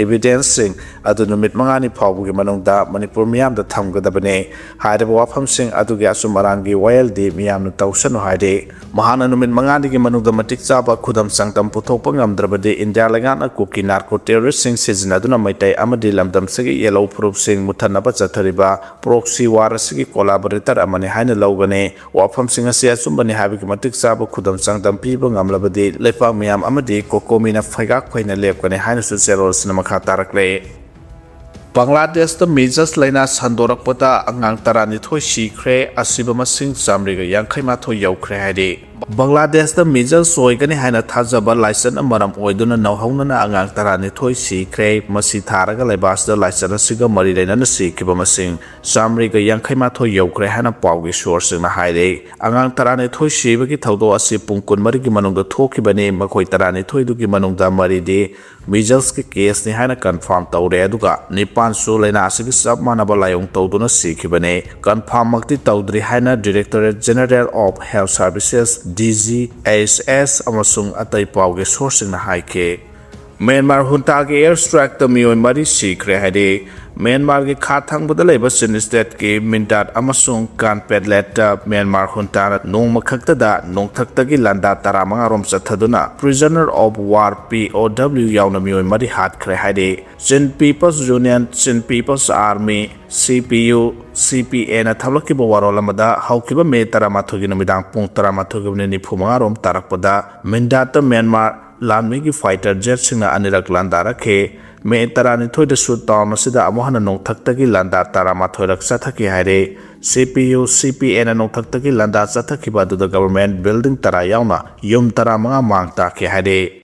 ꯏꯕꯤꯗꯦꯟꯁꯁꯤꯡ ꯑꯗꯨ ꯅꯨꯃꯤꯠ ꯃꯉꯥꯅꯤ ꯐꯥꯎꯕꯒꯤ ꯃꯅꯨꯡꯗ ꯃꯅꯤꯄꯨꯔ ꯃꯤꯌꯥꯝꯗ ꯊꯝꯒꯗꯕꯅꯤ꯫ ꯍꯥꯏꯔꯤꯕ ꯋꯥꯐꯝꯁꯤꯡ ꯑꯗꯨꯒꯤ ꯑꯆꯨꯝ ꯑꯔꯥꯟꯒꯤ ꯋꯥꯌꯦꯜꯗꯤ ꯃꯤꯌꯥꯝꯅ ꯇꯧꯁꯅꯨ ꯍꯥꯏꯔꯤ꯫ ꯃꯍꯥꯛꯅ ꯅꯨꯃꯤꯠ ꯃꯉꯥꯅꯤꯒꯤ ꯃꯅꯨꯡꯗ ꯃꯇꯤꯛ ꯆꯥꯕ ꯈꯨꯗꯝ ꯆꯥꯡꯗꯝ ꯄꯨꯊꯣꯛꯄ ꯉꯝꯗ꯭ꯔꯕꯗꯤ ꯏꯟꯗꯤꯌꯥ ꯂꯩꯉꯥꯛꯅ ꯀꯨꯀꯤ ꯅꯥꯔꯀꯣ ꯇꯦꯔꯣꯔꯤꯁꯁꯤꯡ ꯁꯤꯖꯤꯟꯅꯗꯨꯅ ꯃꯩꯇꯩ ꯑꯃꯗꯤ ꯂꯝꯗꯝꯁꯤꯒꯤ ꯌꯦꯜꯍꯧ ꯐꯨꯔꯨꯞꯁꯤꯡ ꯃꯨꯠꯊꯠꯅꯕ ꯆꯠꯊꯔꯤꯕ ꯄ꯭ꯔꯣꯛꯁꯤ ꯋꯥꯔ ꯑꯁꯤꯒꯤ ꯀꯣꯂꯥꯕꯣꯔꯦꯇꯔ ꯑꯃꯅꯤ ꯍꯥꯏꯅ ꯂꯧꯒꯅꯤ꯫ ꯋꯥꯐꯝꯁꯤꯡ ꯑꯁꯤ ꯑꯆꯨꯝꯕꯅꯤ ꯍꯥꯏꯕꯒꯤ ꯃꯇꯤꯛ ꯆꯥꯕ ꯈꯨꯗꯝ ꯆꯥꯡꯗꯝ ꯄꯤꯕ ꯉꯝꯂꯕꯗꯤ ꯂꯩꯄꯥꯛ ꯃꯤꯌꯥꯝ ꯑꯃꯗꯤ ꯀꯣꯀꯣꯃꯤꯅ ꯐꯩꯒꯥꯛ ꯐꯩꯅ ꯂꯦꯞꯀꯅꯤ ꯍꯥꯏꯅꯁꯨ ꯆꯦꯔꯣꯜꯁꯤꯅ ꯃꯈꯥ ꯇꯥꯔꯛꯂꯦ꯫ ꯕꯪꯒ꯭ꯂꯥꯗꯦꯁꯇ ꯃꯤꯖꯁ ꯂꯥꯏꯅꯥ ꯁꯟꯗꯣꯔꯛꯄꯗ ꯑꯉꯥꯡ ꯇꯔꯥꯅꯤꯊꯣꯏ ꯁꯤꯈ꯭ꯔꯦ, ꯑꯁꯤꯕ ꯃꯁꯤꯡ ꯆꯥꯃꯔꯤꯒ ꯌꯥꯡꯈꯩ ꯃꯥꯊꯣꯏ ꯌꯧꯈ꯭ꯔꯦ ꯍꯥꯏꯔꯤ꯫ ꯕꯪꯒ꯭ꯂꯥꯗꯦꯁꯇ ꯃꯤꯖꯜꯁ ꯑꯣꯏꯒꯅꯤ ꯍꯥꯏꯅ ꯊꯥꯖꯕ ꯂꯥꯏꯆꯠꯅ ꯃꯔꯝ ꯑꯣꯏꯗꯨꯅ ꯅꯧꯍꯧꯅꯅ ꯑꯉꯥꯡ ꯇꯔꯥꯅꯤꯊꯣꯏ ꯁꯤꯈ꯭ꯔꯦ꯫ ꯃꯁꯤ ꯊꯥꯔꯒ ꯂꯩꯕꯥꯛ ꯑꯁꯤꯗ ꯂꯥꯏꯆꯠ ꯑꯁꯤꯒ ꯃꯔꯤ ꯂꯩꯅꯅ ꯁꯤꯈꯤꯕ ꯃꯁꯤꯡ ꯆꯥꯃꯔꯤꯒ ꯌꯥꯡꯈꯩ ꯃꯥꯊꯣꯏ ꯌꯧꯈ꯭ꯔꯦ ꯍꯥꯏꯅ ꯄꯥꯎꯒꯤ ꯁꯣꯔꯁꯁꯤꯡꯅ ꯍꯥꯏꯔꯦ꯫ ꯑꯉꯥꯡ ꯇꯔꯥꯅꯤꯊꯣꯏ ꯁꯤꯕꯒꯤ ꯊꯧꯗꯣꯛ ꯑꯁꯤ ꯄꯨꯡ ꯀꯨꯟꯃꯔꯤꯒꯤ ꯃꯅꯨꯡꯗ ꯊꯣꯛꯈꯤꯕꯅꯤ꯫ ꯃꯈꯣꯏ ꯇꯔꯥꯅꯤꯊꯣꯏꯗꯨꯒꯤ ꯃꯅꯨꯡꯗ ꯃꯔꯤꯗꯤ ꯃꯤꯖꯜꯁꯀꯤ ꯀꯦꯁꯅꯤ ꯍꯥꯏꯅ ꯀꯟꯐꯥꯔꯝ ꯇꯧꯔꯦ, ꯑꯗꯨꯒ ꯅꯤꯄꯥꯟꯁꯨ ꯂꯥꯏꯅꯥ ꯑꯁꯤꯒꯤ ꯆꯞ ꯃꯥꯟꯅꯕ ꯂꯥꯏꯑꯣꯡ ꯇꯧꯗꯨꯅ ꯁꯤꯈꯤꯕꯅꯤ꯫ ꯀꯟꯐꯥꯔꯝꯃꯛꯇꯤ ꯇꯧꯗ꯭ꯔꯤ ꯍꯥꯏꯅ Directorate General of Health Services, D G H S, ꯑꯃꯁꯨꯡ ꯑꯇꯩ ꯄꯥꯎꯒꯤ ꯁꯣꯔꯁꯁꯤꯡꯅ ꯍꯥꯏꯈꯤ꯫ ꯃ꯭ꯌꯥꯟꯃꯥꯔ ꯍꯨꯟꯇꯥꯒꯤ ꯑꯦꯌꯔ ꯁ꯭ꯇ꯭ꯔꯥꯏꯛꯇ ꯃꯤꯑꯣꯏ ꯃꯔꯤ ꯁꯤꯈ꯭ꯔꯦ ꯍꯥꯏꯔꯤ꯫ ꯃ꯭ꯌꯥꯟꯃꯥꯔꯒꯤ ꯈꯥ ꯊꯪꯕꯗ ꯂꯩꯕ ꯆꯤꯟ ꯁ꯭ꯇꯦꯠꯀꯤ ꯃꯤꯟꯗꯥꯠ ꯑꯃꯁꯨꯡ ꯀꯥꯟꯄꯦꯠꯂꯦꯠꯇ ꯃ꯭ꯌꯥꯟꯃꯥꯔ ꯍꯨꯟꯇꯥꯅ ꯅꯣꯡꯃ ꯈꯛꯇꯗ ꯅꯣꯡꯊꯛꯇꯒꯤ ꯂꯥꯟꯗꯥ ꯇꯔꯥꯃꯉꯥ ꯔꯣꯝ ꯆꯠꯊꯗꯨꯅ prisoner of war, P O W, ꯌꯥꯎꯅ ꯃꯤꯑꯣꯏ ꯃꯔꯤ ꯍꯥꯠꯈ꯭ꯔꯦ ꯍꯥꯏꯔꯤ꯫ Chin People's Union, Chin People's Army, C P U, C P A ꯅ ꯊꯣꯛꯂꯛꯈꯤꯕ ꯋꯥꯔꯣꯜ ꯑꯃꯗ ꯍꯧꯈꯤꯕ ꯃꯦ ꯇꯔꯥꯃꯥꯊꯣꯏꯒꯤ ꯅꯨꯃꯤꯗꯥꯡ ꯄꯨꯡ ꯇꯔꯥꯃꯥꯊꯣꯏꯒꯤ ꯃꯤꯅꯤꯠ ꯅꯤꯐꯨ ꯃꯉꯥ ꯔꯣꯝ ꯇꯥꯔꯛꯄꯗ ꯃꯤꯟꯗꯥꯠꯇ ꯃ꯭ꯌꯥꯟꯃꯥꯔ ꯂꯥꯟꯃꯤꯒꯤ ꯐꯥꯏꯇꯔ ꯖꯦꯠꯁꯤꯡꯅ ꯑꯅꯤꯔꯛ ꯂꯥꯟꯗꯥꯔꯛꯈꯤ꯫ ꯃꯦ ꯇꯔꯥꯅꯤꯊꯣꯏꯗꯁꯨ ꯇꯥꯎꯟ ꯑꯁꯤꯗ ꯑꯃꯨꯛ ꯍꯟꯅ ꯅꯣꯡꯊꯛꯇꯒꯤ ꯂꯥꯟꯗꯥ ꯇꯔꯥꯃꯥꯊꯣꯏꯔꯛ ꯆꯠꯊꯈꯤ ꯍꯥꯏꯔꯦ꯫ C P U, C P A ꯅ ꯅꯣꯡꯊꯛꯇꯒꯤ ꯂꯥꯟꯗꯥ ꯆꯠꯊꯈꯤꯕ ꯑꯗꯨꯗ ꯒꯚꯔꯟꯃꯦꯟꯠ ꯕꯤꯜꯗꯤꯡ ꯇꯔꯥ ꯌꯥꯎꯅ ꯌꯨꯝ ꯇꯔꯥꯃꯉꯥ ꯃꯥꯡ ꯇꯥꯛꯈꯤ ꯍꯥꯏꯔꯦ꯫